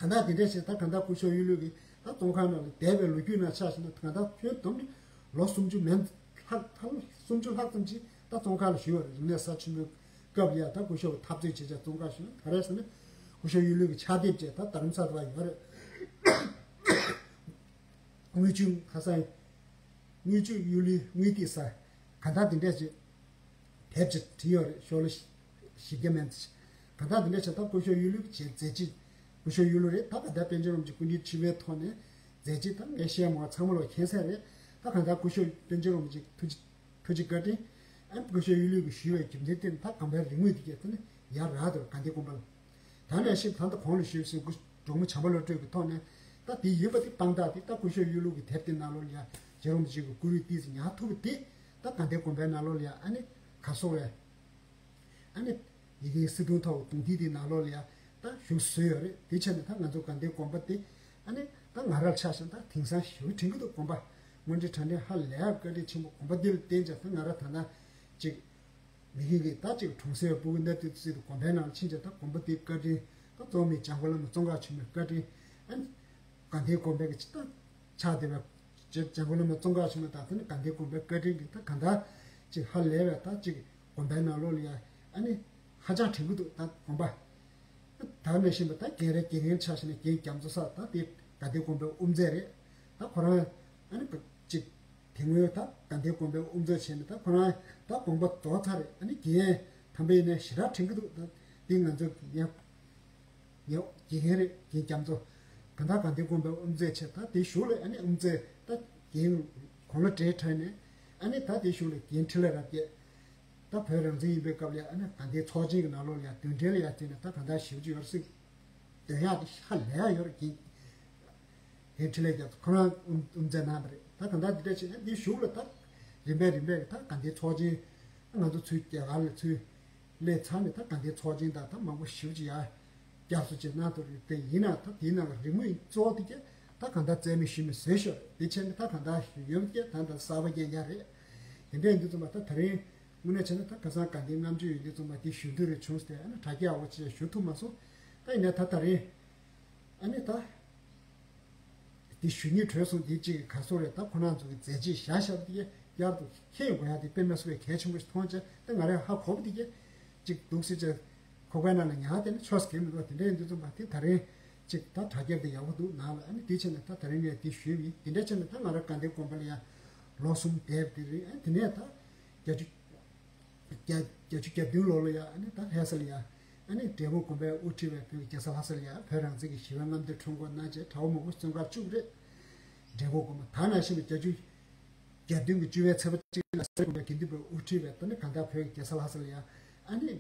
གང་ལྟར་དེ་འདྲ་བྱས་ད་གང་ལྟར་སྐུ་ཞབས་གཡུ་ལོ་གིས་ད་བཙོན་ཁང་ནང་ལ་བསྡད་པའི་ལོ་རྒྱུས་ནང་ཆ་བཞག་ན་གང་ལྟར་ཁྱོན་བསྡོམས་ནས་ལོ་སུམ་ཅུ་མན་ལྷག་ད་ལོ་སུམ་ཅུ་ལྷག་ཙམ་ཅིག་ད་བཙོན་ཁང་ལ་བཞུགས་པ་རེད། རིག་གནས་གསར་ཆེན་མོའི་སྐབས་ལ་ཡ་ད་སྐུ་ཞབས་འཐབ་རྩོད་བྱེད་བྱས་བཙོན་ཁང་བཞུགས། ག་རེ་ཟེར་ན་སྐུ་ཞབས་གཡུ་ལོ་གི་ཕྱག་དེབ་བཅས་ད་རྡ་རམ་ས་ལ་ཡོད་རེད། དངུལ་ཆུ་ཁ་སང་དངུལ་ཆུ་གཡུ་ལོའི་དངུལ་ཐིག་ས་གང་ལྟར་དེ་འདྲས་ཅིག་དེབ་ཅིག་བྲིས་ཡོད་རེད། ཤོ་ལོ་བཞི་བརྒྱ་མན་ཙམ་ཅིག་གང་ལྟར་དེ་འདྲས་བྱས་ད་སྐུ་ཞབས་གཡུ་ལོའི་བྱས་མཛད་རྗེས་ སྐུ་ཞབས་གཡུ་ལོ་རེད། ད་ག་ད་པཎ་ཆེན་རིན་པོ་ཆེ་སྐུ་ཕྲེང་བཅུ་པའི་ཐོག་ནས་མཛད་རྗེས་ད་ངས་བཤད་མ་ཚང་མ་ལོ་མཁྱེན་གསལ་རེད། ད་ག་ད་སྐུ་ཞབས་པཎ་ཆེན་རིན་པོ་ཆེ་ཐུགས་རྗེ་ཐུགས་རྗེ་བཀའ་དྲིན། ཨ་ནི་སྐུ་ཞབས་གཡུ་ལོ་གིས་ཞུས་པའི་རྒྱུ་མཚན་དེ་ནི་ད་གོམ་པའི་རིག་དངོས་དེ་གས་དེ་ནི་ཡར་རག་འདུག་དགའ་ལྡན་དགོན་པ་ལ། ད་ནས་ཤིག་ད་ལྟ་གོང་ལ་ཞུས་ཟིན་སྐུ་འབྲོག་མོ་བྱམས་པ་བློ་གྲོས་ཀྱི་ཐོག་ནས་ད་དེ་ཡིན་པ་དེ་དཔང་རྟགས་དེ་ད་སྐུ་ཞབས་གཡུ་ལོ་གི་དེབ་དེ་ནང་ལོགས་ལ་ཡ་རྗེ་རིན་པོ་ཆེ་གི་སྐུ་རུས་ཏོག་ཙམ་ཉར་ཐུབ་པ་དེ་ད་དགའ་ལྡན་དགོན་པའི་ནང་ལོགས་ལ་ཡ་ཨ་ནི་ག་སོགས་རེད། ཨ་ནི་ཡི་གེའི་སིལ་ཐུང་ཐོག་གི་དུང་ཐིག་དེ་ནང་ལོགས་ལ་ཡ་ད་བཞུགས་བཟོས་ཡོད་རེད། དེ་ཆ་ནས་ད་ང་ཚོ་དགའ་ལྡན་དགོན་པ་དེ་ཨ་ནི་ད་ང་རང་ཆ་བཞག་ན་ད་དེང་སང་ཞེ་པོ་དྲན་གྱི་འདུག་དགོན་པ་དངོས་འབྲེལ་དྲང་འབྲེལ་ཧ་ལས་ཡ་བཀའ་དྲིན་ཆེན་པོ། དགོན་པ་འདི་ལ་བརྟེན་བྱས་ད་ང་རང་ད་ན་ཅིག་མི་གི་གི་ད་ཅིག་གྲོང་གསེབ་སྤུ་གུ་འདི་དུས་ཚོད་དུ་དགོན་པའི་ནང་ཕྱིན་བྱས་ད་དགོན་པ་དེའི་བཀའ་དྲིན། ད་གཙོ་མི་འཇམ་མགོན་བླ་མ་ཙོང་ཁ་ཆེན་མོའི་བཀའ་དྲིན། ཨ་ནི་དགའ་ལྡན་དགོན་པའི་གི་ད་ཕྱག་དེ་བའི་འཇམ་མགོན་བླ་མ་ཙོང་ཁ་ཆེན་མོ་དང་ད་ནི་དགའ་ལྡན་དགོན་པའི་བཀའ་དྲིན་གྱིས་ད་གང་ལྟར་ཅིག་ཧ་ལས་པའི་ད་ཅིག་དགོན་པའི་ནང་ལོགས་ལ་ཡ་ཨ་ནི་ཧ་ཅང་དྲན་གྱི་འདུག་ད་དགོན་པ་ད་ནས་བཞིན་པ་ད་རྒན་རབས་རྒན་རྒན་ཆགས་བཞིན་ན་རྒན་རྒྱ་མཚོ་སར་ད་དེ་དགའ་ལྡན་དགོན་པའི་དབུ་མཛད་རེད། ད་ཁོ་རང་ཨ་ནི་ཅིག་དེ་སྔོན་ད་དགའ་ལྡན་དགོན་པའི་དབུ་མཛད་བྱས་ནས་ད་ཁོ་རང་ད་དགོངས་པ་རྫོགས་ཚར་རེད། ཨ་ནི་རྒན་དམ་པ་ཡིན་ན་ཞེ་དྲག་དྲན་གྱི་འདུག་ད་འདི་ང་ཚོ་ཡང་ཡང་རྒན་རེད། རྒན་རྒྱ་མཚོ་གང་ལྟར་དགའ་ལྡན་དགོན་པའི་དབུ་མཛད་བྱས། ད་དེ་གཞུག་ལ་ཨ་ནི་དབུ་མཛད་ད་རྒན་གོང་ལ་གྲས་འཕྲད་ནས་ཨ་ནི་ད་དེ་གཞུག་ལ་རྒན་འཕྲིན་ལས་རབ་རྒྱས། ད་བོད་རང་བཙན་ཡིན་པའི་སྐབས་ལ་ཨ་ནི་དགའ་ལྡན་ཚོགས་ཆེན་གྱི་ནང་ལོགས་ལ་ཡང་དོན་འགྲེལ་ལ་ཡང་བརྩིས་ནས་ད་གང་ལྟར་ཞེ་པོ་ཅིག་ཡོད་རེད་ཟེར། དོན་ཡག་དེ་ཧ་ལས་ཡག་ཡོད་རེད། རྒན་རྒན་འཕྲིན་ལས་རྒྱ་མཚོ་ཁོ་རང་དབུ་དབུ་མཛད་གནང་བ་རེད། ད་གང་ལྟར་འདི་འདྲ་བྱས་ན་འདི་གཞུག་ལ་ད་རིམ་པས་རིམ་པས་ད་དགའ་ལྡན་ཚོགས་ཆེན་ང་ཚོ་ཚུར་རྒྱ་གར་ལ་ཚུར་སླེབས་ཚར་ནས་ད་དགའ་ལྡན་ཚོགས་ཆེན་དང་ད་མང་པོ་ཞེ་པོ་ཅིག་ཡར་བསྐྱར་གསོ་བྱས་གནང་ཐུབ་རེད། དེ་ཡིན་ན་ད་དེའི་ནང་ལ་རིག་དངོས་གཙོ་བོ་དེ་གས་ད་གང་ལྟར་རྩལ་མེད་ཤུལ་མེད་བཟོས་ཤག་དེ་བྱས་ནས་ད་གང་ལྟར་ཡོད་ཀྱི་ད་ལྟ་གསར་པ་རྐྱང་རྐྱང་རེད། དེ་འདྲ་ཡིན་དུས་ཙམ་པ་ད་ད་རིང་དངོས་གནས་བྱས་ན་ད་ཁ་སང་དགའ་ལྡན་ལྔ་བཅུ་ཡོད་དུས་ཙམ་པ་དེ་ཞུ་འདོད་རེ་བྱུང་སྟེ་ཨ་ནི་དྲ་རྒྱ་འོག་ཅིག་ཞུ་ཐུབ་མ་སོང་། ད་ཡིན་ན་ད་ད་རིང་ཨ་ནི་ད་དེ་ཞུ་སྙིང་བྲོས་སོང་། དེ་གཅིག་ག་སོང་རེད། ད་ཁོ་རང་ཚོ་གི་མཛད་རྗེས་བཞག་བཞག་པ་དེ་གས་བསྐྱར་དུ་མཁྱེན་དགོས་ཡ་དེ་དཔེ་མི་སྲིད་པའི་གལ་ཆེན་པོ་ཞིག་མཐོང་བྱས། ད་ང་རང་ཧ་གོ་བ་དེ་གས་གཅིག་འདུག་སེ་བྱས་ཁོག་པའི་ནང་ལ་ཉར་བསྡད་ན་ཆོག་ས་གང་མི་འདུག་དེ་འདྲ་ཡིན་དུས་ཙམ་པ་དེ་ད་རིང་གཅིག་ད་དྲ་རྒྱ་དེ་ཡག་པོ་འདུག་ནང་ལ་ཨ་ནི་དེ་བྱས་ནས་ད་ད་རིང་ངས་དེ་ཞུས་པ་ཡིན། དེ་འདྲ་བྱས་ནས་ད་ང་རང་དགའ་ལྡན་དགོན་པ་ལ་ཡང་ལོ་གསུམ་བསྡད་པ་དེ་རེད། ཨ་ནི་དེ་ནས་ད་བརྒྱད་ཅུ་བརྒྱད་བརྒྱད་ཅུ་གྱ་བདུན་ལོ་ལ་ཡང་ཨ་ནི་ད་ལྷ་ས་ལ་ཡང་ཨ་ནི་འབྲས་སྤུངས་དགོན་པའི་དབུ་ཁྲིད་པའི་བོད་ཀྱི་རྒྱལ་ས་ལྷ་ས་ལ་ཡང་བོད་རང་བཙན་གྱི་ཞི་བའི་རྔམ་སྟོན་ཁྲོམ་སྐོར་གནང་བྱས་གྲྭ་པ་མང་པོ་བཙོན་ཁང་བཅུག་རེད། འབྲས་སྤུངས་དགོན་པ་ད་ནང་བཞིན་པའི་བརྒྱད་ཅུ་གྱ་བདུན་གྱི་བཅུ་པའི་ཚེས་པ་གཅིག་ལ་སེར་དགོན་པའི་དགེ་འདུན་པའི་དབུ་ཁྲིད་པའི་ད་ནི་གང་ལྟར་བོད་ཀྱི་རྒྱལ་ས་ལྷ་ས་ལ་ཡང་ཨ་ནི་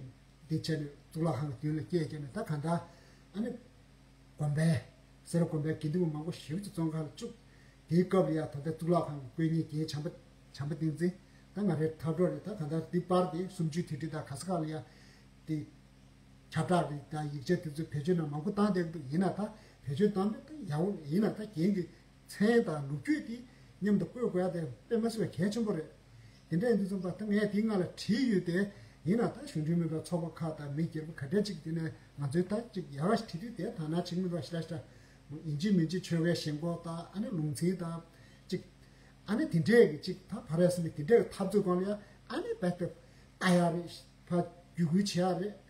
འདི་བྱས་ནས་གཙུག་ལག་ཁང་གི་མདུན་ལ་སྐད་བརྒྱབ་ནས་ད་གང་ལྟར་ཨ་ནི་དགོན་པའི་སེར་དགོན་པའི་དགེ་འདུན་པ་མང་པོ་ཞེ་པོ་ཅིག་བཙོན་ཁང་ལ་བཅུག་དེའི་སྐབས་ལ་ཡང་ད་ལྟ་གཙུག་ལག་ཁང་གི་དཀོན་གཉེར་རྒན་བྱམས་པ་བྱམས་པ་བསྟན་འཛིན་ད་ང་རའི་འཐབ་གྲོགས་རེད། ད་གང་ལྟར་འདི་པར་དེ་གསུམ་བཅུའི་དུས་དྲན་དང་ག་ས་ག་ལ་ཡང་དེ་ཁྱབ་བསྒྲགས་རེད། ད་ཡིག་ཆ་དེ་ཚོ་བེད་སྤྱོད་ནང་མང་པོ་བཏང་བསྡད་ཀྱི་འདུག་ཡིན་ན་ད་བེད་སྤྱོད་བཏང་མེད་ད་ཡག་པོ་ཡིན་ན་ད་རྒན་གྱི་མཚན་དང་ལོ་རྒྱུས་དེ་མཉམ་དུ་བཀོད་དགོས་ཡ་དེ་དཔེ་མི་སྲིད་པའི་གལ་ཆེན་པོ་རེད། དེ་འདྲ་ཡིན་དུས་ཙམ་པ་ད་ངས་དེའི་སྔ་ལ་བྲིས་ཡོད་དེ། ཡིན་ན་ད་གཞུང་འབྲེལ་མིན་པའི་ཚོགས་པ་ཁག་དང་མི་སྒེར་པ་ག་འདྲ་ཅིག་དེ་ནས་ང་ཚོའི་ད་ཅིག་ཡག་ག་ཞིག་བྲིས་དུས་དེ་དག་སྣང་བྱེད་ཀྱི་མི་འདུག་ཞེ་དྲག་ཞེ་དྲག་ཡིན་གཅིག་མིན་གཅིག་ཆོལ་ཁའི་ཞེན་ཁོག་དང་ཨ་ནི་ལུང་ཚན་དང་ཅིག་ཨ་ནི་དེ་འདྲས་ཀྱི་ཅིག་ད་ཕར་རེས་མི་དེ་འདྲས་ཀྱི་འཐབ་རྩོད་སྒང་ལ་ཡང་ཨ་ནི་རྦད་དེ་ལྟ་ཡག་རེད། ཕར་བརྒྱུད་སྐུལ་བྱེད་ཡག་རེད།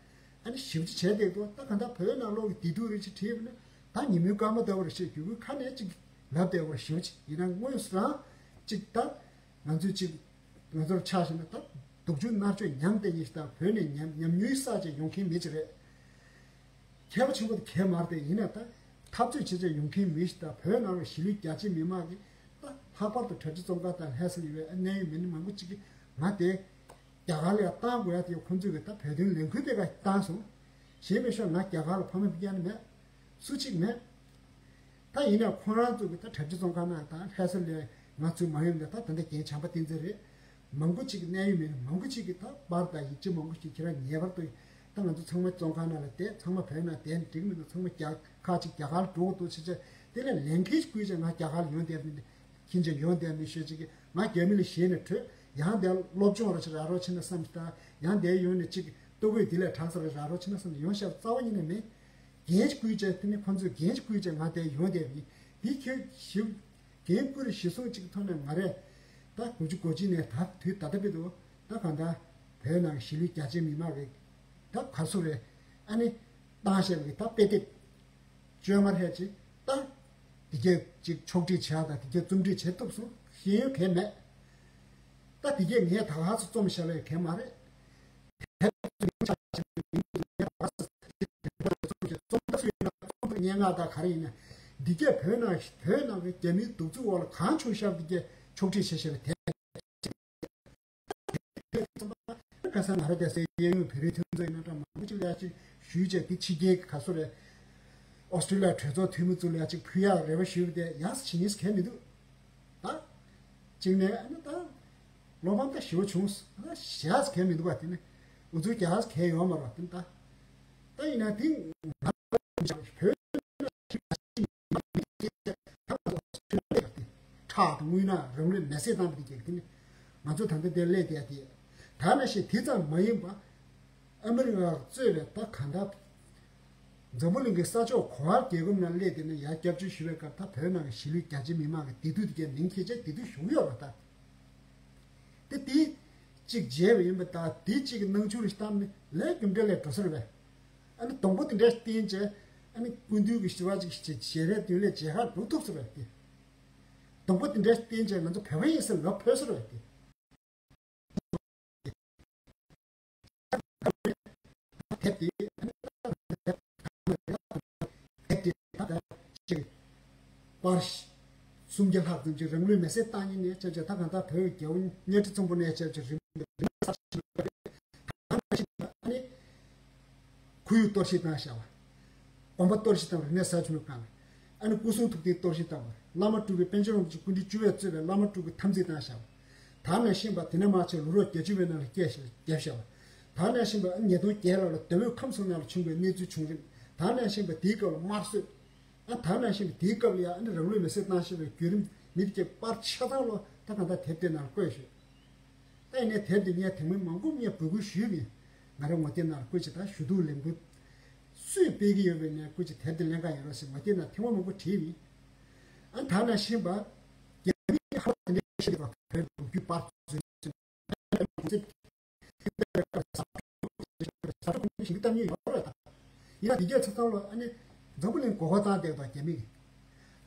ཨ་ནི་ཞིབ་ཅིག་བྱས་བསྡད་འདུག་ད་གང་ལྟར་བོད་ནང་ལོགས་ཀྱི་བདེ་སྡུག་རེ་ཅིག་བྲིས་པ་ན་ད་ཉིན་མོའི་སྐར་མ་ལྟ་བུ་རེ་ཞིག་བརྒྱུད་སྐུལ་ཁ་ནས་ཅིག་ལབ་བསྡད་པ་ཞིབ་ཅིག་ཡིན་ན་དངོས་སུ་རང་ཅིག་ད་ང་ཚོས་ཅིག་ང་ཚོར་ཆགས་བཞིན་ན་ད་སྡུག་སྦྱོང་མནར་གཅོད་མྱངས་བསྡད་མཁན་ཞིག་དང་བོད་ནས་ཉམས་ཉམས་མྱོང་བསགས་བྱས་ཡོང་མཁན་མི་ཅིག་རེད། མཁས་པ་ཆེན་པོ་དེ་གས་མ་རེད་དེ། ཡིན་ན་ད་འཐབ་རྩོད་བྱེད་བྱས་ཡོང་མཁན་མི་ཞིག་དང་བོད་ནང་ལ་གཞིས་ལུས་རྒྱ་ཆེ་མི་མང་གིས་ད་ལྷག་པར་དུ་གྲྭ་ཆུ་བཙོན་ཁང་དང་ལྷ་ས་ཡོད་པའི་གནད་ཡོད་མི་སྣ་མང་པོ་ཅིག་གིས་ང་དེ་རྒྱ་གར་ལ་ཡང་བཏང་དགོས་ཡ་དེ་ཁོང་ཚོས་གི་ད་བོད་དོན་ལས་འགུལ་དེ་ག་བཏང་སོང་། གཞན་མི་ཤོག་ང་རྒྱ་གར་ལ་ཕ་མ་སྤུན་ཀྱག་ནི་མེད། སུ་གཅིག་མེད། ད་ཡིན་ན་ཁོང་རང་ཚོ་གི་ད་གྲྭ་ཆུ་བཙོན་ཁང་ནང་དང་ལྷ་ས་ལ་ང་ཚོའི་མ་ཡོང་ནས་ད་ད་ལྟ་རྒན་བྱམས་པ་བསྟན་འཛིན་རེད། མང་པོ་ཅིག་གི་གནད་ཡོད་མི་མང་པོ་ཅིག་གིས་ད་པར་དང་ཡིག་ཆ་མང་པོ་ཞིག་ཁྱེད་རང་ངེས་པར་དུ་ད་ང་ཚོ་ཚང་མ་བཙོན་ཁང་ནང་ལ་བསྡད། ཚང་མ་བོད་ནང་བསྡད་ན་འགྲིག་མི་འདུག་ཚང་མ་རྒྱ་ཁག་ཅིག་རྒྱ་གར་ལ་འགྲོ་དགོས་འདུག་ཟེར་བྱས་དེ་ལས་ལས་འགན་ཞིག་བསྐུལ་བྱས་ང་རྒྱ་གར་ལ་ཡོང་བསྡད་མི་འདི་ཁྱེད་ཚོ་ཡོང་བསྡད་མི་ཤོད་ཅིག་གིས་ང་རྒྱ་མི་ལ་ཞེད་ནས་བྲོས། ཡང་དེར་སློབ་སྦྱོང་རོགས་ཆེ་རག་རོགས་ཆེ་ན་བསམ་ཞིག་དང་ཡང་དེར་ཡོང་ནས་ཅིག་ལྟོ་གོས་འདི་ལས་དྲག་ས་རག་རོགས་ཆེ་ན་བསམ་ནས་ཡོང་ཤག་རྩ་བ་ཉིད་ནས་མེད། འགན་ཞིག་བསྐུལ་བྱས་དེ་ནི་ཁོང་ཚོས་འགན་ཞིག་བསྐུལ་བྱས་ང་དེར་ཡོང་བསྡད་མི་འདི་ཁྱོད་ཞིབ་འགན་བསྐུར་གཞི་བཟུང་གཅིག་ཐོག་ནས་ང་རས་ད་དགུ་བཅུ་གོ་གཅིག་ནས་ད་དུས་ད་ལྟ་བར་དུ་ད་གང་ལྟར་བོད་ནང་གི་གཞིས་ལུས་རྒྱ་ཆེ་མི་མང་གི་ད་ག་སུ་རེད། ཨ་ནི་བཏང་བཞག་གི་ད་དཔེ་དེབ་བཅོ་ལྔ་ལྷག་ཅིག་ད་དེ་གས་ཅིག་ཕྱོགས་སྒྲིག་བྱེད་ཡག་དང་དེ་གས་རྩོམ་སྒྲིག་བྱེད་ཐུབ་སོང་། ཤེས་ཡོན་གང་ཡང་མེད། ད་དེ་གས་ངས་ད་ག་ཚོད་རྩོམ་བཞག་ལ་ཡང་གང་ཡང་མ་རེད། རྩོམ་ཐབས་སུ་ཡིན་ན་རྩོམ་ཐབས་ སྙན་ངག་དང་ག་རེ་ཡིན་ན། འདི་གས་བོད་ནང་བོད་ནང་གི་རྒྱ་མིའི་གདུག་རྩུབ་འོག་ལ་གང་བྱུང་ཤར་འདི་གས་ཕྱོགས་སྒྲིག་བྱས་བྱས་པ་དེ། ཁ་སང་ང་རང་དེ་སའི་གཡས་གཡོན་བོད་རིགས་མཐུན་ཚོགས་ཡིན་ན་འདྲ་མང་པོ་ཅིག་ལ་ཡ་ཅིག་ཞུས་བྱས་འདི་ཕྱི་རྒྱལ་གྱི་ག་སོ་རེད། ཨོ་སི་ཀྲི་ལི་ཡ་གྲོས་ཚོགས་འཐུས་མི་ཚོ་ལ་ཡ་ཅིག་ཕུལ་ཡག་རེ་བ་ཞུས་པ་དེ་ཡག་སེ་བྱེད་ཉེས་སུ་གལ་མི་འདུག་ད། གཅིག་ནས་ཨ་ནི་ད། བློ་ཕམ་ད་ཞེ་པོ་བྱུང་། ད་བྱས་གལ་མི་འདུག་པ་དེ་ནི། འུ་ཚོའི་རྒྱ་གར་གལ་ཡོད་མ་རེད་པ་དེ་ནི་ད། ད་ཡིན་ན་དེ་ང་བོད་ཁྲག་དང་རྔུལ་ནག་རང་ལུས་མེ་བསྲེགས་བཏང་པ་དེ་རྒྱལ་དེ་ནི། ང་ཚོ་ད་ལྟ་དེ་སླེབས་བསྡད་དེ། ད་ནང་བཞིན་དེ་ཙམ་མ་ཡིན་པ། ཨ་མི་རི་ཀར་གཙོས་པའི་ད་གང་ལྟར། འཛམ་བུ་གླིང་གི་ས་ཕྱོགས་ག་བར་རྒྱལ་ཁབ་ནང་སླེབས་བསྡད་ན་ཡར་སྐྱབས་བཅོལ་ཞུ་བའི་སྐབས་ད་བོད་ནང་གི་གཞིས་ལུས་རྒྱ་ཆེ་མི་མང་གི་བདེ་སྡུག་དེ་གའི་མིང་ཁྱེད་ཅག་བདེ་སྡུག་ཞུ་གི་ཡོད་པ་ད། དེ་དེ་གཅིག་བརྗེད་པ་ཡིན་པ་ད་དེ་གཅིག་གི་སྣང་ཆུང་རེ་བཏང་ནས་ལས་རྒྱུ་འབྲས་ལས་འགྲོ་ས་རེད་པས། ཨ་ནི་སྡོང་པོ་དེ་འདྲ་བསྟེན་བྱས་ཨ་ནི་སྐུ་མདུན་གྱི་ཞི་བ་ཅིག་ཞེ་རེ་དུས་ལས་མཇལ་ཁ་འགྲོ་ཐུབ་ས་རེད་དེ། སྡོང་པོ་དེ་འདྲ་བསྟེན་བྱས་ང་ཚོ་བོད་པ་ཡིན་ཟེར་ལབ་ཕོད་ས་རེད་དེ། དེབ་དེ་དེབ་དེ་ད་ཅིག་པར་སུམ་བརྒྱ་ལྷག་ཙམ་ཅིག་རང་ལུས་མེ་སྲེག་བཏང་ཉིན་ནས་ཅེས་བྱས་ད་གང་ལྟར་བོད་ཀྱི་རྒྱལ་བ་གཉའ་ཁྲི་ཚོམ་བུ་ནས་ཅེས་བྱས་རིམ་པས་རིམ་པས་གསར་ཞིག་ནས། ཁོར་ཡུག་གཏོར་བཤིག་བཏང་བཞག་པ། དགོན་པ་གཏོར་བཤིག་བཏང་བ་རིག་གནས་ས་ཆུ་མི་གང་བས། ཨ་ནི་སྐུ་གསུང་ཐུགས་རྟེན་གཏོར་བཤིག་བཏང་བ། བླ་མ་སྤྲུལ་སྐུ་པཎ་ཆེན་རིན་པོ་ཆེ་སྐུ་ཕྲེང་བཅུ་པས་གཙོས་པའི་བླ་མ་སྤྲུལ་སྐུ་འཐབ་འཛིང་བཏང་བཞག་པ། ད་ནས་ཤེས་པ་དེ་ནས་མར་ཆེ་ལུས་རོགས་བརྒྱད་ཅུ་བའི་ནང་ལ་སྐྱེས་བཞག་བརྒྱབ་བཞག་པ། ད་ནས་ཤེས་པ་ཨ་ནི་ཉིས་སྟོང་བརྒྱད་ལོ་ལ་དོལ་པོའི་ཁམས་གསུམ་ནང་ལ་བྱུང་བའི་གནས་ཚུལ་བྱུང་རིམ། ད་ནས་ཤེས་པ་དེའི་སྐབས་ལ་དམར་གསོད། ཨ་ད་ནང་བཞིན་དེའི་སྐབས་ལ་ཡང་ཨ་ནི་རང་ལུས་མེ་སྲེག་བཏང་བཞིན་པའི་བརྒྱུད་རིམ་མི་དེ་གའི་པར་ཆ་ཚང་ལོ་ད་གང་ལྟར་དེབ་དེ་ནང་བཀོད་ཞུས། ད་ཡིན་ནའི་དེབ་དེ་ངས་དེ་མིན་མང་པོ་ངས་འབོད་སྐུལ་ཞུས་པ་ཡིན། ང་རའི་ངོ་དེབ་ནང་བཀོད་ཅིག་ད་ཞུ་གཏུག་ལས་འགུལ་སུས་སྤེལ་གྱི་ཡོད་པའི་ནས་བཀོད་ཅིག་དེབ་དེ་ལེན་ག་ཡིན་རོགས་ཞེས་ངོ་དེབ་ནང་ཐེངས་མ་མང་པོ་བྲིས་པ་ཡིན། ཨ་ད་ནང་བཞིན་པ། རྒྱ་མིས་ཧ་ལམ་དེ་འདྲའི་ཤེས་པ་བོད་ལུགས་རྒྱུད་པར་བཟོས། ཞིག་གཏམ་ཉེས་ཡོད་རེད་ད། ཡིན་ན་འདི་གས་ཆ་ཚང་ལོ་ཨ་ནི་འཛམ་བུ་གླིང་མགོ་སྐོར་བཏང་བསྡད་པ་རྒྱ་མི་གི།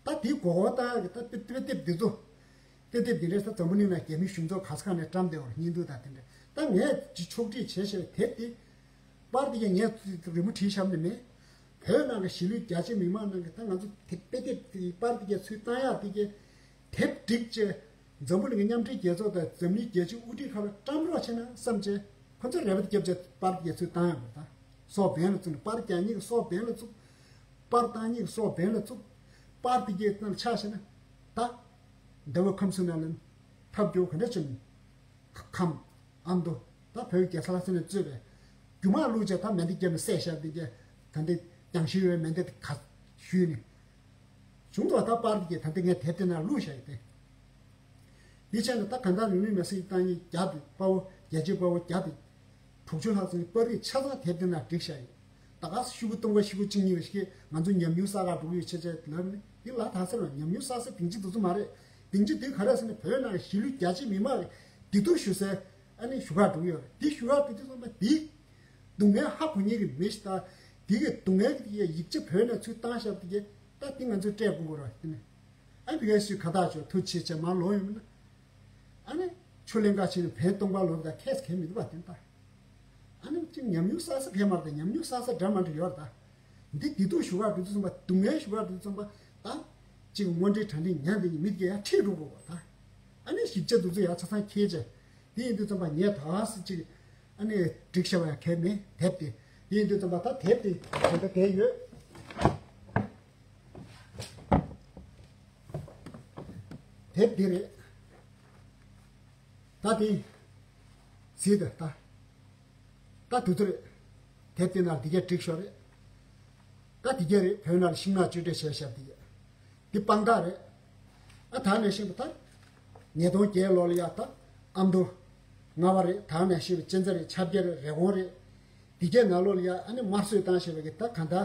ད་དེའི་མགོ་སྐོར་བཏང་ཡག་གི་ད་དཔེ་དཔེ་དེབ་འདི་ཚོ། དཔེ་དེབ་འདི་འདྲས་ད་འཛམ་བུ་གླིང་ན་རྒྱ་མི་གཞུང་ཚོགས་ག་ས་ག་ནས་བཀྲམ་བསྡད་པར་བརྙན་ཐུང་དང་དེ་འདྲས་ད་ངས་ཅིག་ཕྱོགས་སྒྲིག་བྱས་བྱས་དེབ་དེ། པར་དེ་གས་ངས་རི་མོ་བྲིས་བཞག་ནི་མེད། བོད་ནང་གི་གཞིས་ལུས་རྒྱ་ཆེ་མི་མང་ནང་གི་ད་ང་ཚོ་དེ་དཔེ་དེབ་དེ་པར་དེ་གས་ཚུར་བཏང་ཡག་དེ་གས། དེབ་བསྒྲིགས་བྱས། འཛམ་བུ་གླིང་གི་མཉམ་འབྲེལ་རྒྱལ་ཚོགས་དང་འཛམ་གླིང་རྒྱལ་སྤྱིའི་དབུ་ཁྲིད་ཁག་ལ་བཀྲམ་རོགས་བྱས་ན་བསམ་བྱས། ཁོ་ཚོས་རེ་བ་བརྒྱབ་བྱས་པར་དེ་གས་ཚུར་བཏང་ཡག་པ་རེད་ད། སྲོག་འབེན་ལ་བཙུགས་ནས་པར་རྒྱག་མཁན་གྱི་སྲོག་འབེན་ལ་བཙུགས། པར་བཏང་མཁན་གྱི་སྲོག་འབེན་ལ་བཙུགས། པར་དེ་གས་ནང་ཆ་བཞག་ན། ད། འདས་པའི་ཁམས་གསུམ་ནང་ལ་ཐབས་སྐྱོ་ག་འདྲ་བྱུང་། ཁམས། ཨ་མདོ། ད་བོད་རྒྱལ་ས་ལྷ་ས་ནས་གཙོས་པའི། རྒྱུ་མ་བླུགས་བྱས་ད་མེ་མདའ་བརྒྱབ་ནས་བསད་བཞག་འདི་གས། ད་འདི་རྒྱང་ཤེལ་ཡོད་མེ་མདའ་དེ་ག་ཞུས་ནས། བྱུང་འདུག་ད་པར་འདི་གས་ད་འདི་ངས་དེབ་དེ་ནང་བླུགས་བཞག་ཡོད་དེ། འདི་བྱས་ནས་ད་གང་ལྟར་ལུས་མེ་སྲེག་བཏང་ཡིག་བརྒྱ་དེ་དཔའ་བོ་རྒྱལ་གཅེས་དཔའ་བོ་བརྒྱ་དེ། དྲུག་ཅུ་ལྷག་ཙམ་གྱི་པར་རིས་ཆ་ཚང་དེབ་དེ་ནང་བསྒྲིགས་བཞག་ཡོད། ད་ག་སེ་ཤོག་གུ་སྟོང་པ་ཤོག་གུ་གཅིག་གཉིས་རེ་ཞིག་གིས་ང་ཚོ་ཉམས་མྱོང་བསགས་ག་འགྲོ་གི་ཡོད་ཆེ་ཆེ་ལབ་ནས་འདི་ལ་ད་ཟེར་བ་ཉམས་མྱོང་བསགས་ས་སྡིངས་ཆ་འདི་ཚོ་མ་རེད། སྡིངས་ཆ་འདི་ག་རེ་ཟེར་ན་བོད་ནང་གི་གཞིས་ལུས་རྒྱ་ཆེ་མི་མང་གི་བདེ་སྡུག་ཞུ་སའི་ཨ་ནི་ཞུ་ག་འགྲོ་གི་ཡོད་རེད། འདི་ཞུ་ག་འགྲོ་དུས་ཙམ་པ་འདི་སྡུག་བསྔལ་ཧ་གོ་མཁན་གྱི་མི་ཞིག་དང་འདི་གི་སྡུག་བསྔལ་གྱི་ཡིག་ཆ་བོད་ནས་ཚུར་བཏང་བཞག་པ་དེ་གས་ད་འདི་ང་ཚོས་སྤྲད་དགོས་ཀྱི་རེད་བ། དེ་ནས་ཨ་ནི་བི་ག་སུས་ཁ་བཏགས་ཆོག་ཐུགས་ཆེ་ཆེ་མར་ལོག་ཡོང་མིན་ན། ཨ་ནི། ཆུ་ལེན་ག་ཕྱིན་ནས་བལ་སྟོང་པ་ལོག་དང་ཁེས་ཁེ་མི་འདུག་པ་དེ་ལྟ། ཨ་ནི་ཅིག་ཉམས་མྱོང་བསགས་ས་ཕལ་མ་རེད་ད། ཉམས་མྱོང་བསགས་ས་འདྲ་མ་འདྲ་ཡོད་རེད་ད། འདི་བདེ་སྡུག་ཞུ་ག་འགྲོ་དུས་ཙམ་པ་སྡུག་བསྔལ་ཞུ་ག་འགྲོ་དུས་ཙམ་པ་ད། ཅིག་དངོས་འབྲེལ་དྲང་འབྲེལ་ཉན་འདི་མི་དགེ་ཡ་ཁྲིད་འགྲོ་དགོས་པ་ད། ཨ་ནི་ཞིབ་ཆ་འདུག་ཚོད་ཡ་ཆ་ཚང་ཁྱེར་བྱས། དེ་ཡིན་དུས་ཙམ་པ་ངས་ད་སི་ཅིག་ཨ་ནི་སྒྲིག་བྱ་བ་ཡ་གལ་མེད་དེབ་དེ། དེ་ཡིན་དུས་ཙམ་པ་ད་དེབ་དེ་དེ་འདྲ་དེ་ཡོད། དེབ་འདི་རེད། ད་དེ། གཟིགས་དང་ད། ད་དུས་ཚོད་རེད། དེབ་དེ་ནང་འདི་གས་བསྒྲིགས་ཤོག་རེད། ད་འདི་གས་རེད། བོད་ནང་ལ་ཤིང་ནགས་གཅོད་འབྲེག་བྱས་བཞག་འདི་གས། འདི་དཔང་རྟགས་རེད། ཨ་ད་ནས་ཤིང་ད། ཉིས་སྟོང་བརྒྱད་ལོ་ལ་ཡ་ད། ཨ་མདོ། རྔ་བ་རེད། ད་ནས་ཤིང་གཅན་ཚ་རེད། ཆབ་རྒྱ་རེད། རེབ་གོང་རེད། འདི་གས་ནང་ལོགས་ལ་ཡ་ཨ་ནི་དམར་གསོད་བཏང་བྱས་པ་གི་ད་གང་ད།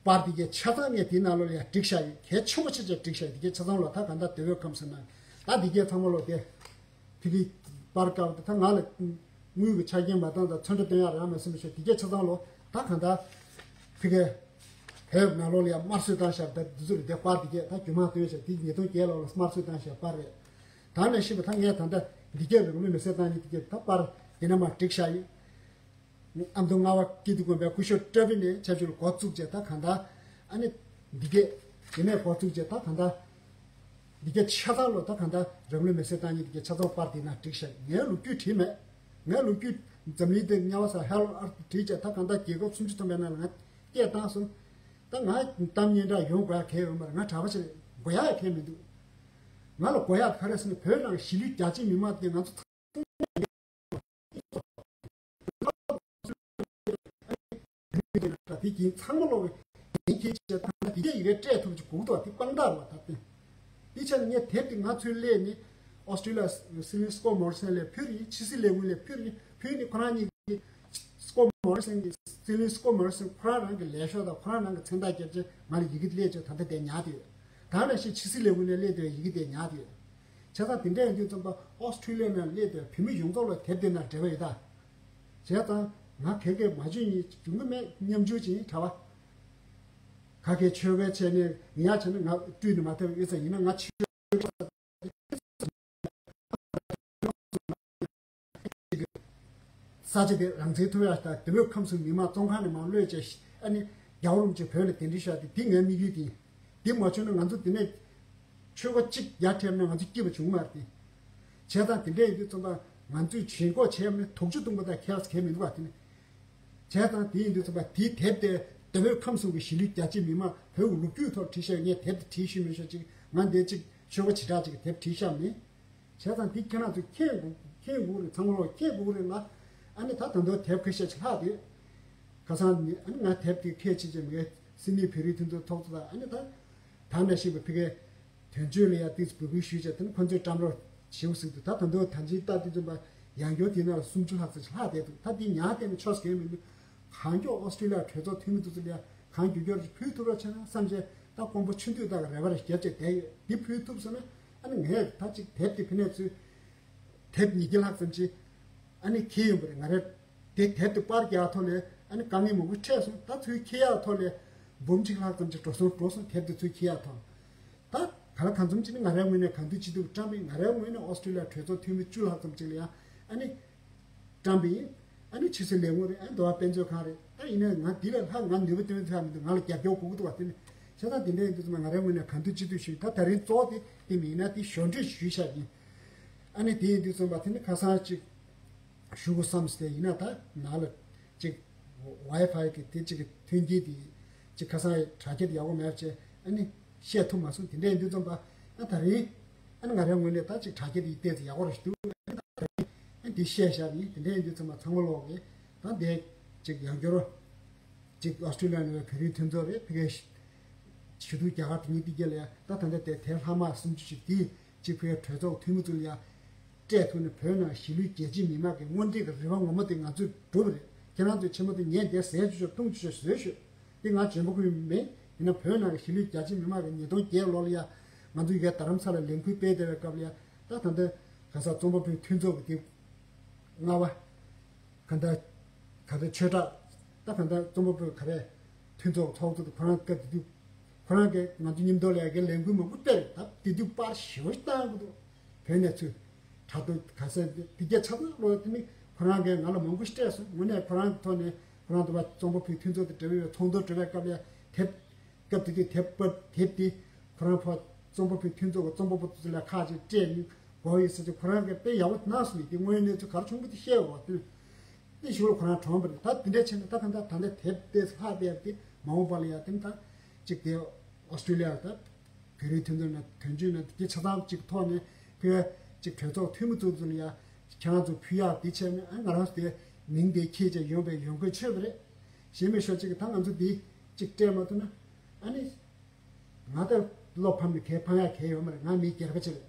པར་དེ་གའི་ཆ་ཚང་ངས་དེའི་ནང་ལོགས་ལ་ཡང་བསྒྲིགས་བཞག་ཡོད། གལ་ཆེན་པོ་ཆེ་ཆེ་བསྒྲིགས་བཞག་ཡོད། དེ་གའི་ཆ་ཚང་ལོགས་ད་གང་ལྟར་དེ་བོད་ཁམས་སུ་ན་ད་དེ་གའི་ཚང་མ་ལོགས་དེ་ཕི་གི་པར་བཀག་དེ་ད་ང་ལ་དངུལ་གྱི་ཆ་རྐྱེན་མ་བཏང་ད་ཚོན་ཁྲ་སྟོན་ཡག་རག་མ་སོང་མི་ཤོག་དེ་གའི་ཆ་ཚང་ལོགས་ད་གང་ལྟར་ཕི་གི་བོད་ནང་ལོགས་ལ་ཡང་དམར་གསོད་བཏང་བཞག་ད་དེ་ཚོ་རེད། དེ་པར་དེ་གའི་ད་རྒྱུ་མ་སྟོན་བཞག་དེ་ཉིས་སྟོང་བརྒྱད་ལོགས་ལ་དམར་གསོད་བཏང་བཞག་པར་རེད། ད་ནས་ཤི་བ་ད་ངས་ད་ལྟ་འདི་གའི་རང་ལུས་མེ་སྲེག་བཏང་ཡིན་དེ་གའི་ད་པར་དེ་ནས་མ་བསྒྲིགས་བཞག་ཡོད། ཨ་མདོ་རྔ་བ་ཀིརྟི་དགོན་པའི་སྐུ་ཞབས་བཀྲ་བྷི་ནས་ཆབ་ཆུ་ལ་འགོ་བཙུགས་བྱས་ད་གང་ལྟར་ཨ་ནི་ འདི་གས་དེ་ནས་འགོ་བཙུགས་བྱས་ད་གང་ལྟར། འདི་གས་ཆ་ཚང་ལོ་ད་གང་ལྟར་རང་ལུས་མེར་སྲེག་བཏང་མཁན་འདི་གས་ཆ་ཚང་པར་དེ་ན་བསྒྲིགས་ཤག་ངའི་ལོ་རྒྱུས་བྲིས་མེད། ངའི་ལོ་རྒྱུས་འཛམ་གླིང་འདི་དམྱལ་བ་ས་ཧེལ་ཨར་བྲིས་བྱས་ད་གང་ལྟར་རྒྱལ་ཁབ་སུམ་ཅུ་ཐམ་པའི་ནང་ལ་ང་སྐད་བཏང་སོང་། ད་ང་གཏམ་སྙན་གྲགས་ཡོང་དགོས་ཡ་གལ་ཡོད་མ་རེད། ང་གྲྭ་པ་ཞིག་རེད། དགོས་ཡ་ཡ་གལ་མི་འདུག་ང་ལ་དགོས་ཡ་ག་རེ་ཟེར་ན་བོད་ནང་གཞིས་ལུས་རྒྱ་ཆེ་མི་མང་དེ་ང་ཚོ་ཚང་མ་ཡིན། དེ་ཡིན་ཚང་མ་ལོག་གི་ཡིན་ཁྱེད་ཅེས་ཐང་ན་དེ་གས་ཡི་གེ་སྤྲད་ཐུབ་ཀྱི་གོ་ཐུབ་པ་དེ་དཔང་རྟགས་རེད་བ། ད་དེ་དེ་ཆ་ནས་ངས་དེབ་དེ་ང་ཚོའི་སླེབས་ནི་ཨོ་སི་ཀྲི་ལི་ཡ་སྲིད་བློན་སི་ཀོ་མོ་རི་སན་ལས་ཕུལ་རེད། ཕྱི་སྲིད་ལས་ཁུངས་ལས་ཕུལ་རེད། ཕུལ་ནི་ཁོ་རང་གཉིས་ཀྱིས་སི་ཀོ་མོ་རི་སན་གྱི་སྲིད་བློན་སི་ཀོ་མོ་རི་སན་ཁོ་རང་རང་གི་ལས་ཤོག་དང་ཁོ་རང་རང་གི་མཚན་རྟགས་བརྒྱབ་བྱས་ང་ལ་ཡི་གེ་སླེབས་བྱས་ད་ལྟ་དེ་ཉར་དུ་ཡོད། ད་ནང་བཞིན་ཕྱི་སྲིད་ལས་ཁུངས་ནས་སླེབས་དུས་ཡི་གེ་དེ་ཉར་དུ་ཡོད། བྱས་ཙང་དེ་འདྲ་ཡིན་དུས་ཙམ་པ་ཨོ་སི་ཀྲི་ལི་ཡ་ནང་སླེབས་དུས་བོད་མི་ཡོངས་རྫོགས་ལ་དེབ་དེ་ནང་འབྲེལ་བ་ཡོད་ད། བྱས་ཙང་ང་ག་གེ་མ་བརྗོད་ཉིད་འབྱུང་གི་མེད། མཉམ་འཇུག་ཅིག་ཡིན་གྲྭ་པ། ག་གེ་ཆོས་གོས་བྱས་ནས་ངེད་ཡ་བྱས་ན་ང་བཀྲུས་ནས་མ་ཐེབས་ཡོད་ཙང་ཡིན་ན་ང་ཆོས་ས་ཆ་དེ་རང་བཙན་ཐོབ་ཡ་ད་དེ་བོད་ཁམས་གསུམ་མི་མང་བཙོན་ཁང་ནས་མར་གློད་བྱས་ཨ་ནི་རྒྱལ་བ་རིན་པོ་ཆེ་བོད་ལ་གདན་འདྲེན་ཞུ་ཡ་དེ་དེ་ངའི་དམིགས་ཡུལ་དེ་ཡིན། དེ་མ་བྱུང་ན་ང་ཚོ་དེ་ནས་ཆོས་པ་གཅིག་ཡར་ཐེབས་ན་ང་ཚོ་སྐྱིད་པ་བྱུང་མ་རེད་དེ། བྱས་ཙང་དེ་འདྲ་ཡིན་དུས་ཙམ་པ་ང་ཚོས་ཞེན་ཁོག་བྱས་ནས་དུག་ཆུ་བཏུང་པ་དང་ཁྱད་པར་གང་ཡང་མི་འདུག་པ་དེ་ནི། བྱས་ཙང་དེ་ཡིན་དུས་ཙམ་པ་དེའི་དེབ་དེ་བོད་ཁམས་གསུམ་གྱི་གཞིས་ལུས་རྒྱ་ཆེ་མི་མང་བོད་ཀྱི་ལོ་རྒྱུས་ཐོག་བྲིས་ཤག་ངས་དེབ་དེ་བྲིས་ཤེས་མི་ཤེས་ཅིག་ང་འདི་ཅིག་ཆོས་པ་བྱེ་བྲག་ཅིག་གི་དེབ་བྲིས་ཤག་མིན། བྱས་ཙང་འདི་ཁྱེད་རང་ཚོས་མཁྱེན་དགོས་མཁྱེན་དགོས་རེད། ཚང་མ་ལོག་མཁྱེན་དགོས་རེད་ལ། ཨ་ནི་ད་ད་དུང་དེབ་ཁ་ཤས་ཅིག་ལྷག་དེ། ཁ་སང་ནི་ཨ་ནི་ང་དེབ་དེ་ཁས་ཆེ་ཆེ་མེད། སིད་ནི་བོད་རིགས་མཐུན་ཚོགས་ཚོགས་གཙོ་དང་ཨ་ནི་ད། ད་ནས་ཤེས་པའི་ཕ་གིའི་དོན་གཅོད་ལ་ཡ་ཏིས་འབོད་སྐུལ་ཞུས་བྱས་དེ་ནི་ཁོ་ཚོས་བཀྲམ་རོགས་བྱེད་ཟེར་དུས་ད་ད་དུང་ད་ཅིག་ལྟ་དུས་ཙམ་པ་ཡང་བསྐྱར་དེ་ནང་ལ་སུམ་ཅུ་ལྷག་ཙམ་ཞིག་ལྷག་བསྡད་འདུག་ད་དེ་ཉག་བསྡད་ན་ཆོག་ཟེར་མཁན་མི་འདུག་གང་མགྱོགས་ཨོ་སི་ཀྲི་ལི་ཡ་གྲོས་ཚོགས་འཐུས་མི་དེ་ཚོ་ལ་ཡ་གང་མགྱོགས་མགྱོགས་ཕུལ་ཐུབ་རོགས་བྱས་ན་བསམ་བྱས། ད་ཀོང་པོ་ཆུ་འདུས་དག་གི་རེ་བ་རེ་བརྒྱབ་བྱས་བསྡད་ཡོད། འདི་ཕུལ་ཐུབ་སོང་ན་ཨ་ནི་ངས་ད་ཅིག་དེབ་དེ་ཕ་ནས་ཚུར་དེབ་ཉིས་བརྒྱ་ལྷག་ཙམ་ཅིག་ཨ་ནི་འཁྱེར་ཡོང་པ་རེད། ང་རང་དེ་དེབ་དེ་པར་རྒྱག་ཐོག་ལས་ཨ་ནི་དཀའ་ངལ་མང་པོ་འཕྲད་སོང་། ད་ཚུར་འཁྱེར་ཡག་ཐོག་ལས་འབུམ་གཅིག་ལྷག་ཙམ་ཅིག་འགྲོ་སོང་འགྲོ་སོང་། དེབ་དེ་ཚུར་འཁྱེར་ཡག་ཐོག་ད་ག་ལ་གང་འཚམ་ཅིག་ནི་ང་རའི་ངོས་ནས་གང་ཐུབ་ཅི་ཐུབ་བཀྲམ་པས། ང་རའི་ངོས་ནས་ཨོ་སི་ཀྲི་ལི་ཡ་གྲོས་ཚོགས་འཐུས་མི་བཅུ་ལྷག་ཙམ་ཅིག་ལ་ཡང་ཨ་ནི་བཀྲམ་པ་ཡིན། ཨ་ནི་ཕྱི་སྲིད་ལས་ཁུངས་རེད། ཨ་ནི་འདི་བ་དཔེ་མཛོད་ཁང་རེད། ད་ཡིན་ནའི་ང་འདི་ལས་ལྷག་ང་ནུས་པ་བཏོན་ཐུབ་ཡ་མི་འདུག་ང་ལ་རྒྱབ་སྐྱོར་དགོས་ཀྱི་འདུག་བ། དེ་ནི་བྱས་ཙང་དེ་འདྲ་ཡིན་དུས་ཙམ་པ་ང་རའི་ངོས་ནས་གང་ཐུབ་ཅི་ཐུབ་ཞུས། ད་ད་རིང་གཙོ་བོ་དེ་དེ་མིན་ན་དེ་ཞོར་འཕྲོས་ཞུས་བཞག་ཡིན། ཨ་ནི་དེ་ཡིན་དུས་ཙམ་པ་དེ་ནི་ཁ་སང་ཅིག་ཞུ་དགོས་བསམ་སྟེ་ཡིན་ན་ད་ནང་ལ་ཅིག་ཝའི་ཕའི་གི་དེ་ཅིག་གི་མཐུན་རྐྱེན་དེ་ཅིག་ཁ་སང་དྲ་རྒྱ་དེ་ཡག་པོ་མེད་བྱས་ཨ་ནི་བཤད་ཐུབ་མ་སོང་། དེ་འདྲ་ཡིན་དུས་ཙམ་པ་ཨ་ད་རིང་ཨ་ནི་ང་རའི་ངོས་ནས་ད་ཅིག་དྲ་རྒྱ་དེ་ཏོག་ཙམ་ཡག་པོ་རེད་འདུག་ཨ་ནི་དེ་བཤད་བཞག་ཡིན། དེ་འདྲ་ཡིན་དུས་ཚང་མ་ཚང་མ་ལོག་གི་ད་འདས་ཅིག་ཡང་བསྐྱར་ཅིག་ཨོ་སི་ཀྲི་ལི་ཡ་ནང་བོད་རིགས་མཐུན་ཚོགས་རེད། ཕ་གིའི་ཞུ་གཏུག་རྒྱ་གར་དེ་ཉིད་དེ་རྒྱ་ལ་ཡ་ད་ད་ལྟ་དེ་དེ་ལྷག་མ་སུམ་ཅུ་ཞིག་དེ་ཅིག་བོད་གྲོས་ཚོགས་འཐུས་མི་ཚོ་ལ་ཡ་སྤྲད་ཐུབ་ནས་བོད་ནང་གཞིས་ལུས་རྒྱ་ཆེ་མི་མང་གི་དངོས་འབྲེལ་གྱི་རེ་བ་ངོ་མ་དེ་ང་ཚོས་བསྒྲུབས་རེད། ཁྱེད་རང་ཚོས་ཆེན་མོ་དེ་ཉན་བསྡད་ཟས་ཆུ་ཆོག་འཐུང་ཆུ་ཆོག་བཟོས་ཤོག་དེ་ང་འཇོན་པོ་ཁུལ་མེད། ཡིན་ན་བོད་ནང་གི་གཞིས་ལུས་རྒྱ་ཆེ་མི་མང་གི་ཉིས་སྟོང་བརྒྱད་ལོ་ལ་ཡ་ང་ཚོ་ཡ་རྡ་རམ་ས་ལ་ལས་འགུལ་སྤེལ་བསྡད་པའི་སྐབས་ལ་ཡ་ད་ད་ལྟ་ག་ས་རྩོམ་པ་པོའི་མཐུན་ཚོགས་ཀྱི་དེ་ལྔ་པ། ག་འདྲ། ག་འདྲ་ཆོས་གྲགས། ད་ག་འདྲ་རྩོམ་པ་པོའི་ག་རེ། མཐུན་ཚོགས་ཚོགས་གཙོ་དེ་ཁོ་རང་སྐབས་དེ་དུས། ཁོ་རང་གིས་ང་ཚོ་མཉམ་དུ་ལས་ཀའི་ལས་འགུལ་མང་པོ་སྤེལ། ད་དེ་དུས་པར་ཞེ་པོ་ཞིག་བཏང་གི་འདུག་བོད་ནས་ཚུར། དྲ་ཐོག་ག་ས་དེ་རྒྱ་ཆ་ཚང་ལོ་དེ་ནི་ཁོ་རང་གིས་ང་ལ་མང་པོ་ཞིག་སྤྲད་སོང་། དངོས་གནས་ཁོ་རང་གི་ཐོག་ནས་ཁོ་རང་དུ་བ་རྩོམ་པ་པོའི་མཐུན་ཚོགས་དེ་འབྲེལ་བའི་ཚོགས་འདུར་འགྲོ་བའི་སྐབས་ལ་དེབ། སྐབས་དེ་དུས་དེབ་པར་དེབ་དེ་ཁོ་རང་ཕར་རྩོམ་པ་པོའི་མཐུན་ཚོགས་ཀྱི་རྩོམ་པ་པོ་དེ་ཚོ་ལ་ཁག་ཅིག་སྤྲད་ནས་དགོས་ཡོད་ཟེར་ཏེ་ཁོ་རང་གིས་དཔེ་ཡག་པོ་གནང་སོང་། དེ་དངོས་ཡོད་གནས་ཚུལ་ག་རེ་བྱུང་བ་དེ་བཤད་འོ་དེ་དེ་ཞུ་ལ་ཁོ་རང་གྲོངས་པ་རེད། ད་དེ་འདྲ་བྱས་ན་ད་གང་ལྟར་ད་ལྟ་དེབ་དེ་ལྷག་བསྡད་དེ་མ་འོངས་པ་ལ་ཡ་དེ་ད་ཅིག་དེ་ཨོ་སི་ཀྲི་ལི་ཡ་ད་བོད་རིགས་མཐུན་ཚོགས་ནས་དོན་གཅོད་ནས་དེ་ཆ་ཚང་ཅིག་ཐོག་ནས་ཕུལ་ཡ་ཅིག་གྲོས་ཚོགས་འཐུས་མི་ཚོ་ཚོ་ལ་ཡ་ཁྱེད་རང་ཚོ་ཕུལ་ཡག་དེ་བྱས་ན་ཨ་ང་རང་ཚོ་དེ་མིང་དེ་འཁྱེར་བྱས་ཡོང་པའི་ཡོང་སྒོ་ཆོད་པ་རེད། གཞན་མི་ཤོག་ཅིག་ད་ང་ཚོ་འདི་ཅིག་སྤྲད་མ་ཐུབ་ན་ཨ་ནི། ང་ད་བློ་ཕམ་ནས་གས་ཕམ་ཡག་གས་ཡོད་མ་རེད། ང་མི་སྒེར་པ་ཅིག་རེད།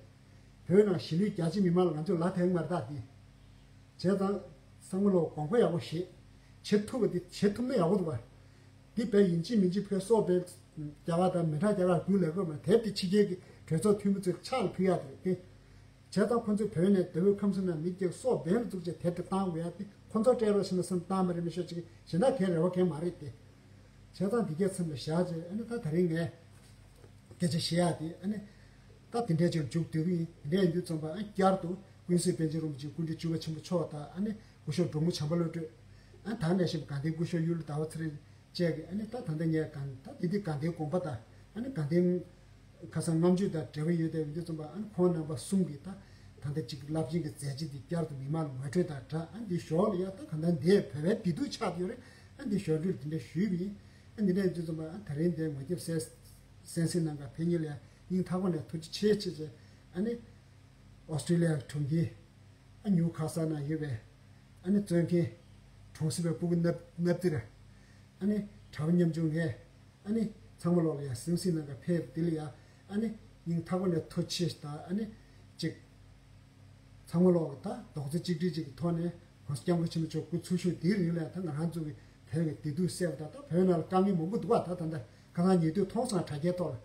བོད་ནང་གཞིས་ལུས་རྒྱ་ཆེ་མི་མང་ལ་ང་ཚོས་ལ་དེང་མ་རེད་ད་འདི། བྱས་ཙང་བསམ་བློ་གོང་འཕེལ་ཡག་པོ་བྱེད། བྱེད་ཐུབ་པ་འདི་བྱེད་ཐུབ་ན་ཡག་པོ་འདུག་བ། འདི་བས་ཡིན་གཅིག་མིན་གཅིག་བོད་སོག་བོད་རྒྱ་གར་དང་མི་གྲངས་རྒྱ་གར་རྒྱུ་ལས་ཀོ་མ་དེབ་དེ་ཕྱི་རྒྱལ་གྱི་གྲོས་ཚོགས་འཐུས་མི་ཚོའི་ཕྱག་ལ་ཕུལ་ཡག་དེ་རེད་དེ། བྱས་ཙང་ཁོ་ཚོས་བོད་ནས་དེ་བོད་ཁམས་གསུམ་ནང་མི་སྒེར་སོག་བོད་ལ་བཙུགས་བྱས་དེབ་དེ་བཏང་དགོས་ཡག་དེ་ཁོ་ཚོ་སྤྲད་རོགས་ཞེས་ན་སེམས་བཏང་མ་རེད་མི་ཤོད་ཅིག་གཞན་དག་གའི་རེ་བ་གའི་མ་རེད་དེ། བྱས་ཙང་འདི་གའི་མཚམས་ལ་བཞག་རྗེས་ཨ་ནི་ད་ད་རིང་ངས་སྐད་ཆ་བཤད་ཡག་དེ་ཨ་ནི་ད་དེ་འདྲའི་ཅིག་མཇུག་བསྡུ་གི་ཡིན། དེ་འདྲ་ཡིན་དུས་ཙམ་པ་ཨ་བསྐྱར་དུ་ཀུན་གཟིགས་པཎ་ཆེན་རིན་པོ་ཆེ་སྐུ་ཕྲེང་བཅུ་པ་ཆེན་པོ་མཆོག་དང་ཨ་ནི་སྐུ་ཞབས་འབྲོག་མོ་བྱམས་པ་བློ་གྲོས། ཨ་ད་ནས་བཞིན་དགའ་ལྡན་སྐུ་ཞབས་གཡུ་ལོ་ཟླ་བ་ཚེ་རིང་ བཅས་ཀྱི་ཨ་ནི་ད་ད་ལྟ་ངས་གང་ད་དེ་དུས་དགའ་ལྡན་དགོན་པ་དང་ཨ་ནི་དགའ་ལྡན་ཁ་སང་རྔམ་བརྗོད་དང་འབྲེལ་བ་ཡོད་དེ་ཡོད་དུས་ཙམ་པ་ཨ་ནི་ཁོང་རྣམ་པ་གསུམ་གྱིས་ད་ད་ལྟ་ཅིག་རླབས་ཆེན་གྱི་མཛད་རྗེས་འདི་བསྐྱར་དུ་མི་མང་ལ་ངོ་སྤྲོད་དང་སྦྲགས་ཨ་ནི་འདི་ཞོར་ལ་ཡ་ད་གང་ལྟར་འདི་བོད་པའི་བདེ་སྡུག་ཆགས་ཡོད་རེད། ཨ་ནི་འདི་ཞོར་འཕྲོས་འདི་འདྲ་ཞུས་པ་ཡིན། ཨ་ནི་འདི་འདྲ་ཡིན་དུས་ཙམ་པ་ཨ་ད་རིང་འདི་ངོ་དེབ་གསན་གསན་གཟིགས་གནང་ག་ཕེབས་མཁན་ལ་ཡ་སྙིང་ཐག་པ་ནས་ཐུགས་རྗེ་ཆེ་ཆེ་ཆེ། ཨ་ནི་ཨོ་སི་ཀྲི་ལི་ཡ་གྲོང་ཁྱེར། ཨ་ནིའུ་ཁ་སལ་ན་ཡོད་པའི་ཨ་ནི་བཙོན་མཁན་གྲོང་གསེབ་པའི་སྤུ་གུ་ནབ་ནབ་ཏི་ར། ཨ་ནི་གྲྭ་པ་ཉམ་ཆུང་ངས་ཨ་ནི་ཚང་མ་ལོག་ལ་ཡ་གཟིམ་གཟིམ་ནང་ག་ཕེབས་དེ་ལ་ཡ་ཨ་ནི་སྙིང་ཐག་པ་ནས་ཐུགས་རྗེ་ཆེ་དང་ཨ་ནི་ཅིག་ཚང་མ་ལོག་ལ་ད་རྡོག་རྩ་གཅིག་སྒྲིལ་ཅིག་གི་ཐོག་ནས་༸གོང་ས་༸སྐྱབས་མགོན་ཆེན་པོ་མཆོག་སྐུ་འཚོ་བཞུགས་དེའི་རིང་ལ་ཡ་ད་ང་རང་ཚོ་གི་བོད་ཀྱི་བདེ་སྡུག་སེལ་བ་དང་ད་བོད་ནང་ལ་དཀའ་ངལ་མང་པོ་འདུག་བ། ད་ད་ལྟ་ཁ་སང་ཉེ་དུས་མཐོང་སོང་དྲ་རྒྱའི་ཐོག་ལ་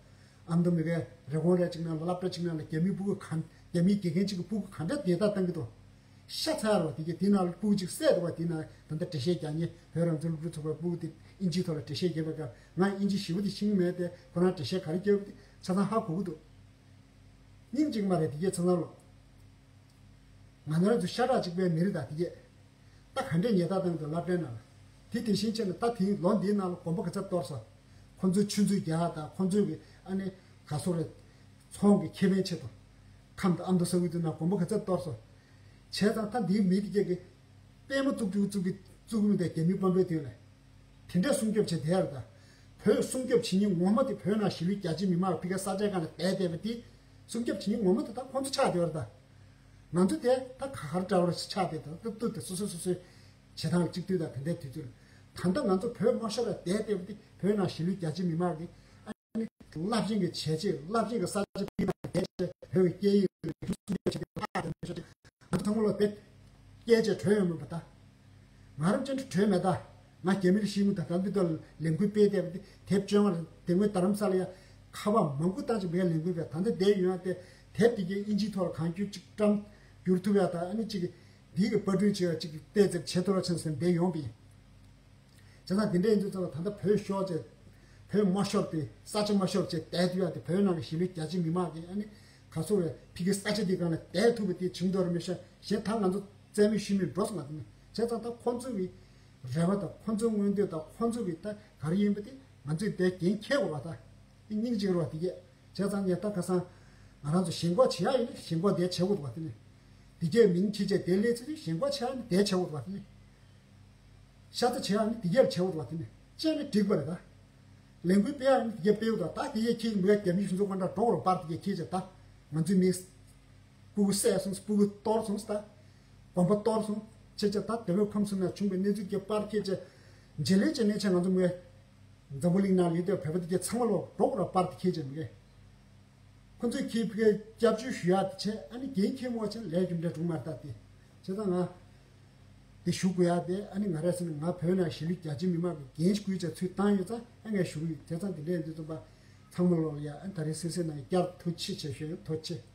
ཨ་མདོ་མི་གའི་རི་བོང་རྭ་གཅིག་ནང་ལ་སློབ་གྲྭ་གཅིག་ནང་ལ་རྒྱ་མིའི་སྤུ་གུ་གང་རྒྱ་མིའི་དགེ་རྒན་གཅིག་གི་སྤུ་གུ་གང་འདྲ་བསྡད་ཐབས་བཏང་གི་འདུག་ཤ་ཚ་ཡ་རེད་བ། དེ་གས་དེ་ནང་ལ་སྤུ་གུ་གཅིག་བསད་འདུག་བ། དེ་ནང་ད་ལྟ་འགྲེལ་བཤད་རྒྱག་མཁན་བོད་རང་བཙན་སློབ་ཕྲུག་ཚོགས་པའི་སྤུ་གུ་དེ་ཨིན་ཇིའི་ཐོག་ལ་འགྲེལ་བཤད་རྒྱབ་པའི་སྐབས་ང་ཨིན་ཇི་ཞེ་པོ་དེ་ཤེས་ཀྱི་མེད་དེ་ཁོ་རང་འགྲེལ་བཤད་ག་རེ་རྒྱབ་དེ་ཆ་ཚང་ཧ་གོ་གི་འདུག་སྙིང་གཅིག་མ་རེད་དེ་གས་ཆ་ཚང་ལོ། ང་རང་ཚོ་ཤ་ཁྲག་གཅིག་པའི་མི་རིགས་དང་དེ་གས། ད་ག་འདྲས་ཉེས་རྡུང་བཏང་འདུག་སློབ་གྲྭའི་ནང་ལ། དེ་དེ་བཞིན་བྱས་ནས་ད་དེའི་ལོ་འདིའི་ནང་ལ་དགོན་པ་ག་ཚོད་གཏོར་སོང་། ཁོ་ཚོའི་ཆུ་མཛོད་རྒྱག་དང་ཁོ་ཚོའི་གི་ཨ་ནི་ག་སོ་རེད། ཚོང་གི་ཁེ་ཕན་ཆེད་དུ། ཁམས་དང་ཨ་མདོ་ས་ཁུལ་དེ་ནང་དགོན་པ་ག་ཚོད་གཏོར་སོང་། བྱས་ཙང་ད་འདིའི་མི་དེ་གས་གི་པད་མ་བཙུགས་རྒྱུ་བཙུགས་གི་བཙུགས་གི་མི་དེ་རྒྱ་མི་དཔོན་པོའི་དུས་ལ། དེ་འདྲས་སྲུང་སྐྱོབ་བྱེད་བསྡད་ཡ་རེད་ད། བོད་སྲུང་སྐྱོབ་བྱེད་མཁན་ངོ་མ་དེ་བོད་ནང་གཞིས་ལུས་རྒྱ་ཆེ་མི་མང་ཕ་གིའི་ས་ཆའི་སྒང་ལ་བསྡད་བསྡད་པ་དེ། སྲུང་སྐྱོབ་བྱེད་མཁན་ངོ་མ་དེ་ད་ཁོང་ཚོ་ཆགས་བསྡད་ཡ་རེད་ད། ང་ཚོ་དེ་ད་ག་གར་འདྲ་བར་ཆགས་བསྡད་ད་ཏུ་ཏུ་དེ་སོ་སོ་སོ་སོའི་བྱེད་སྟངས་གཅིག་བསྡུས་དང་དེ་འདྲའི་དུས་ཚོད་ལ། ད་ལྟ་ང་ཚོ་བོད་མ་ཤོར་བར་བསྡད་བསྡད་པ་དེ་བོད་ནང་གཞིས་ལུས་རྒྱ་ཆེ་མི་མང་གི་ཨ་ནི་རླབས་ཆེན་གྱི་བྱས་རྗེས་རླབས་ཆེན་གྱི་ས་ཆ་དེ་དང་བསྡད་བྱས་བོད་ཀྱི་སྐད་ཡིག་རིག་གཞུང་སྲུང་སྐྱོབ་བྱེད་པའི་ཕ་དང་མི་ཤོར་ཅིག་ང་ཚོ་ཚང་མ་ལོ་དེ་སྐད་ཆ་གྲོས་ཡོང་མིན་པ་ད། ང་རང་ཅན་དུ་གྲོས་མེད་ད། ང་རྒྱ་མི་ལ་ཤི་མི་ད་གང་འདི་ལྟར་ལས་འགུལ་སྤེལ་བསྡད་པ་དེ་དེབ་བཅོ་ལྔ་རེད། དེ་སྔོན་རྡ་རམ་ས་ལ་ཡ་ཁ་པར་མང་པོ་བཏང་ཅིག་བའི་ལས་འགུལ་བས་ད་ལྟ་བསྡད་ཡོང་ཡ་དེ་དེབ་དེ་གའི་ཨིན་ཇིའི་ཐོག་ལ་གང་བསྒྱུར་ཅིག་བཀྲམ་བསྒྱུར་ཐུབ་ཡ་ད་ཨ་ནི་ཅིག་འདི་གི་པར་སྐྲུན་བྱེད་ཡ་ཅིག་ཏོག་ཙམ་བྱེད་ཐུབ་ཡ་ཆེན་སེམས་བསྡད་ཡོང་པས། བྱས་ཙང་དེ་འདྲ་ཡིན་དུས་ཙམ་ལ་ད་ལྟ་བོད་ཤོར་བྱས་བོད་མ་ཤོར་ཏེ་ས་ཆ་མ་ཤོར་བྱས་བསྡད་ཐུབ་ཡ་དེ་བོད་ནང་གི་གཞིས་ལུས་རྒྱ་ཆེ་མི་མང་གི་ཨ་ནི་ག་སོ་བའི་ཕ་གིའི་ས་ཆ་དེ་སྒང་ལ་བསྡད་ཐུབ་པ་དེ་བྱུང་འདུག་ར་མི་ཤེས། གཞན་ད་ང་ཚོ་རྩ་མེད་ཤུལ་མེད་འགྲོ་སོང་ང་དེ་ནི་བྱས་ཙང་ད་ཁོང་ཚོ་གི་རེ་བ་དང་ཁོང་ཚོའི་མངོན་འདོད་དང་ཁོང་ཚོ་གི་ད་ག་རེ་ཡིན་པ་དེ་ང་ཚོས་དེ་འགན་འཁྱེར་དགོས་པ་ད། དེ་སྙིང་རྗེ་རུ་བ་དེ་གས་བྱས་ཙང་ངས་ད་ཁ་སང་ང་རང་ཚོ་ཞེན་ཁོག་བྱེད་ཡ་ཡིན་ན་ཞེན་ཁོག་དེ་བྱེད་དགོས་འདུག་བ་དེ་ནི། དེ་གས་མིང་ཁྱེར་བྱས་དེ་སླེབས་ཚེ་ཞེན་ཁོག་བྱེད་ཡ་ནི་དེ་བྱེད་དགོས་འདུག་བ་དེ་ནི། ཤ་ཚ་བྱེད་ཡ་ནི་དེ་གས་བྱེད་དགོས་འདུག་བ་དེ་ནི་བྱས་ན་འགྲིག་པ་རེད་ད། ལས་འགུལ་སྤེལ་ཡ་ནི་དེ་གས་སྤེལ་དགོས་འདུག་ད་དེ་གས་ཁྱེར་མི་ཡ་རྒྱ་མི་གཞུང་ཚབ་ཁང་ད་འགྲོ་རོགས་པར་དེ་གས་ཁྱེར་བྱས་ད་ང་ཚོའི་མི། སྤུ་གུ་བསད་སོང་། སྤུ་གུ་གཏོར་སོང་ད། དགོན་པ་གཏོར་སོང་། ཆེ་ཆེ་ད་དེ་བས་ཁམས་གསུམ་ན་བྱུང་བའི་གནས་ཚུལ་གྱི་པར་ཁྱེར་ཆེ། རྗེས་ལས་ཀྱི་གནས་ཆེ་ང་ཚོ་མོའི་འཛམ་བུ་གླིང་ནང་ལ་ཡོད་དེ་བོད་པ་དེ་གྱད་ཚང་མ་ལོག་འགྲོ་དགོས་ར་པར་དེ་ཁྱེར་ཆེ་མི་གས། ཁོ་ཚོས་ཁྱེད་ཕ་གིར་སྐྱབས་བཅོལ་ཞུ་ཡག་དེ་བྱས་ཨ་ནི་འགན་འཁྱེར་མོ་བྱས་ལས་རྒྱུ་འབྲས་འགྲུབ་མ་རེད་ད་དེ། བྱས་ཙང་ང་། དེ་ཞུ་དགོས་ཡག་དེ་ཨ་ནི་ང་རས་ཟེར་ན་ང་བོད་ནང་གཞིས་ལུས་རྒྱ་ཆེ་མི་མང་གི་འགན་ཞིག་དགོས་ཡག་ཚུལ་བཏང་ཡོད་ཙང་ཨ་ངས་ཞུ་གི་ཡོད། བྱས་ཙང་དེ་འདྲས་ཡིན་དུས་ཙམ་པ་ཚང་མ་ལོག་ལ་ཡ་ཨ་ད་རེས་སེ་སེ་ནང་བསྐྱར་ཐུགས་རྗེ་ཆེ་ཞུ་ཡོད། ཐུགས་རྗེ་ཆེ།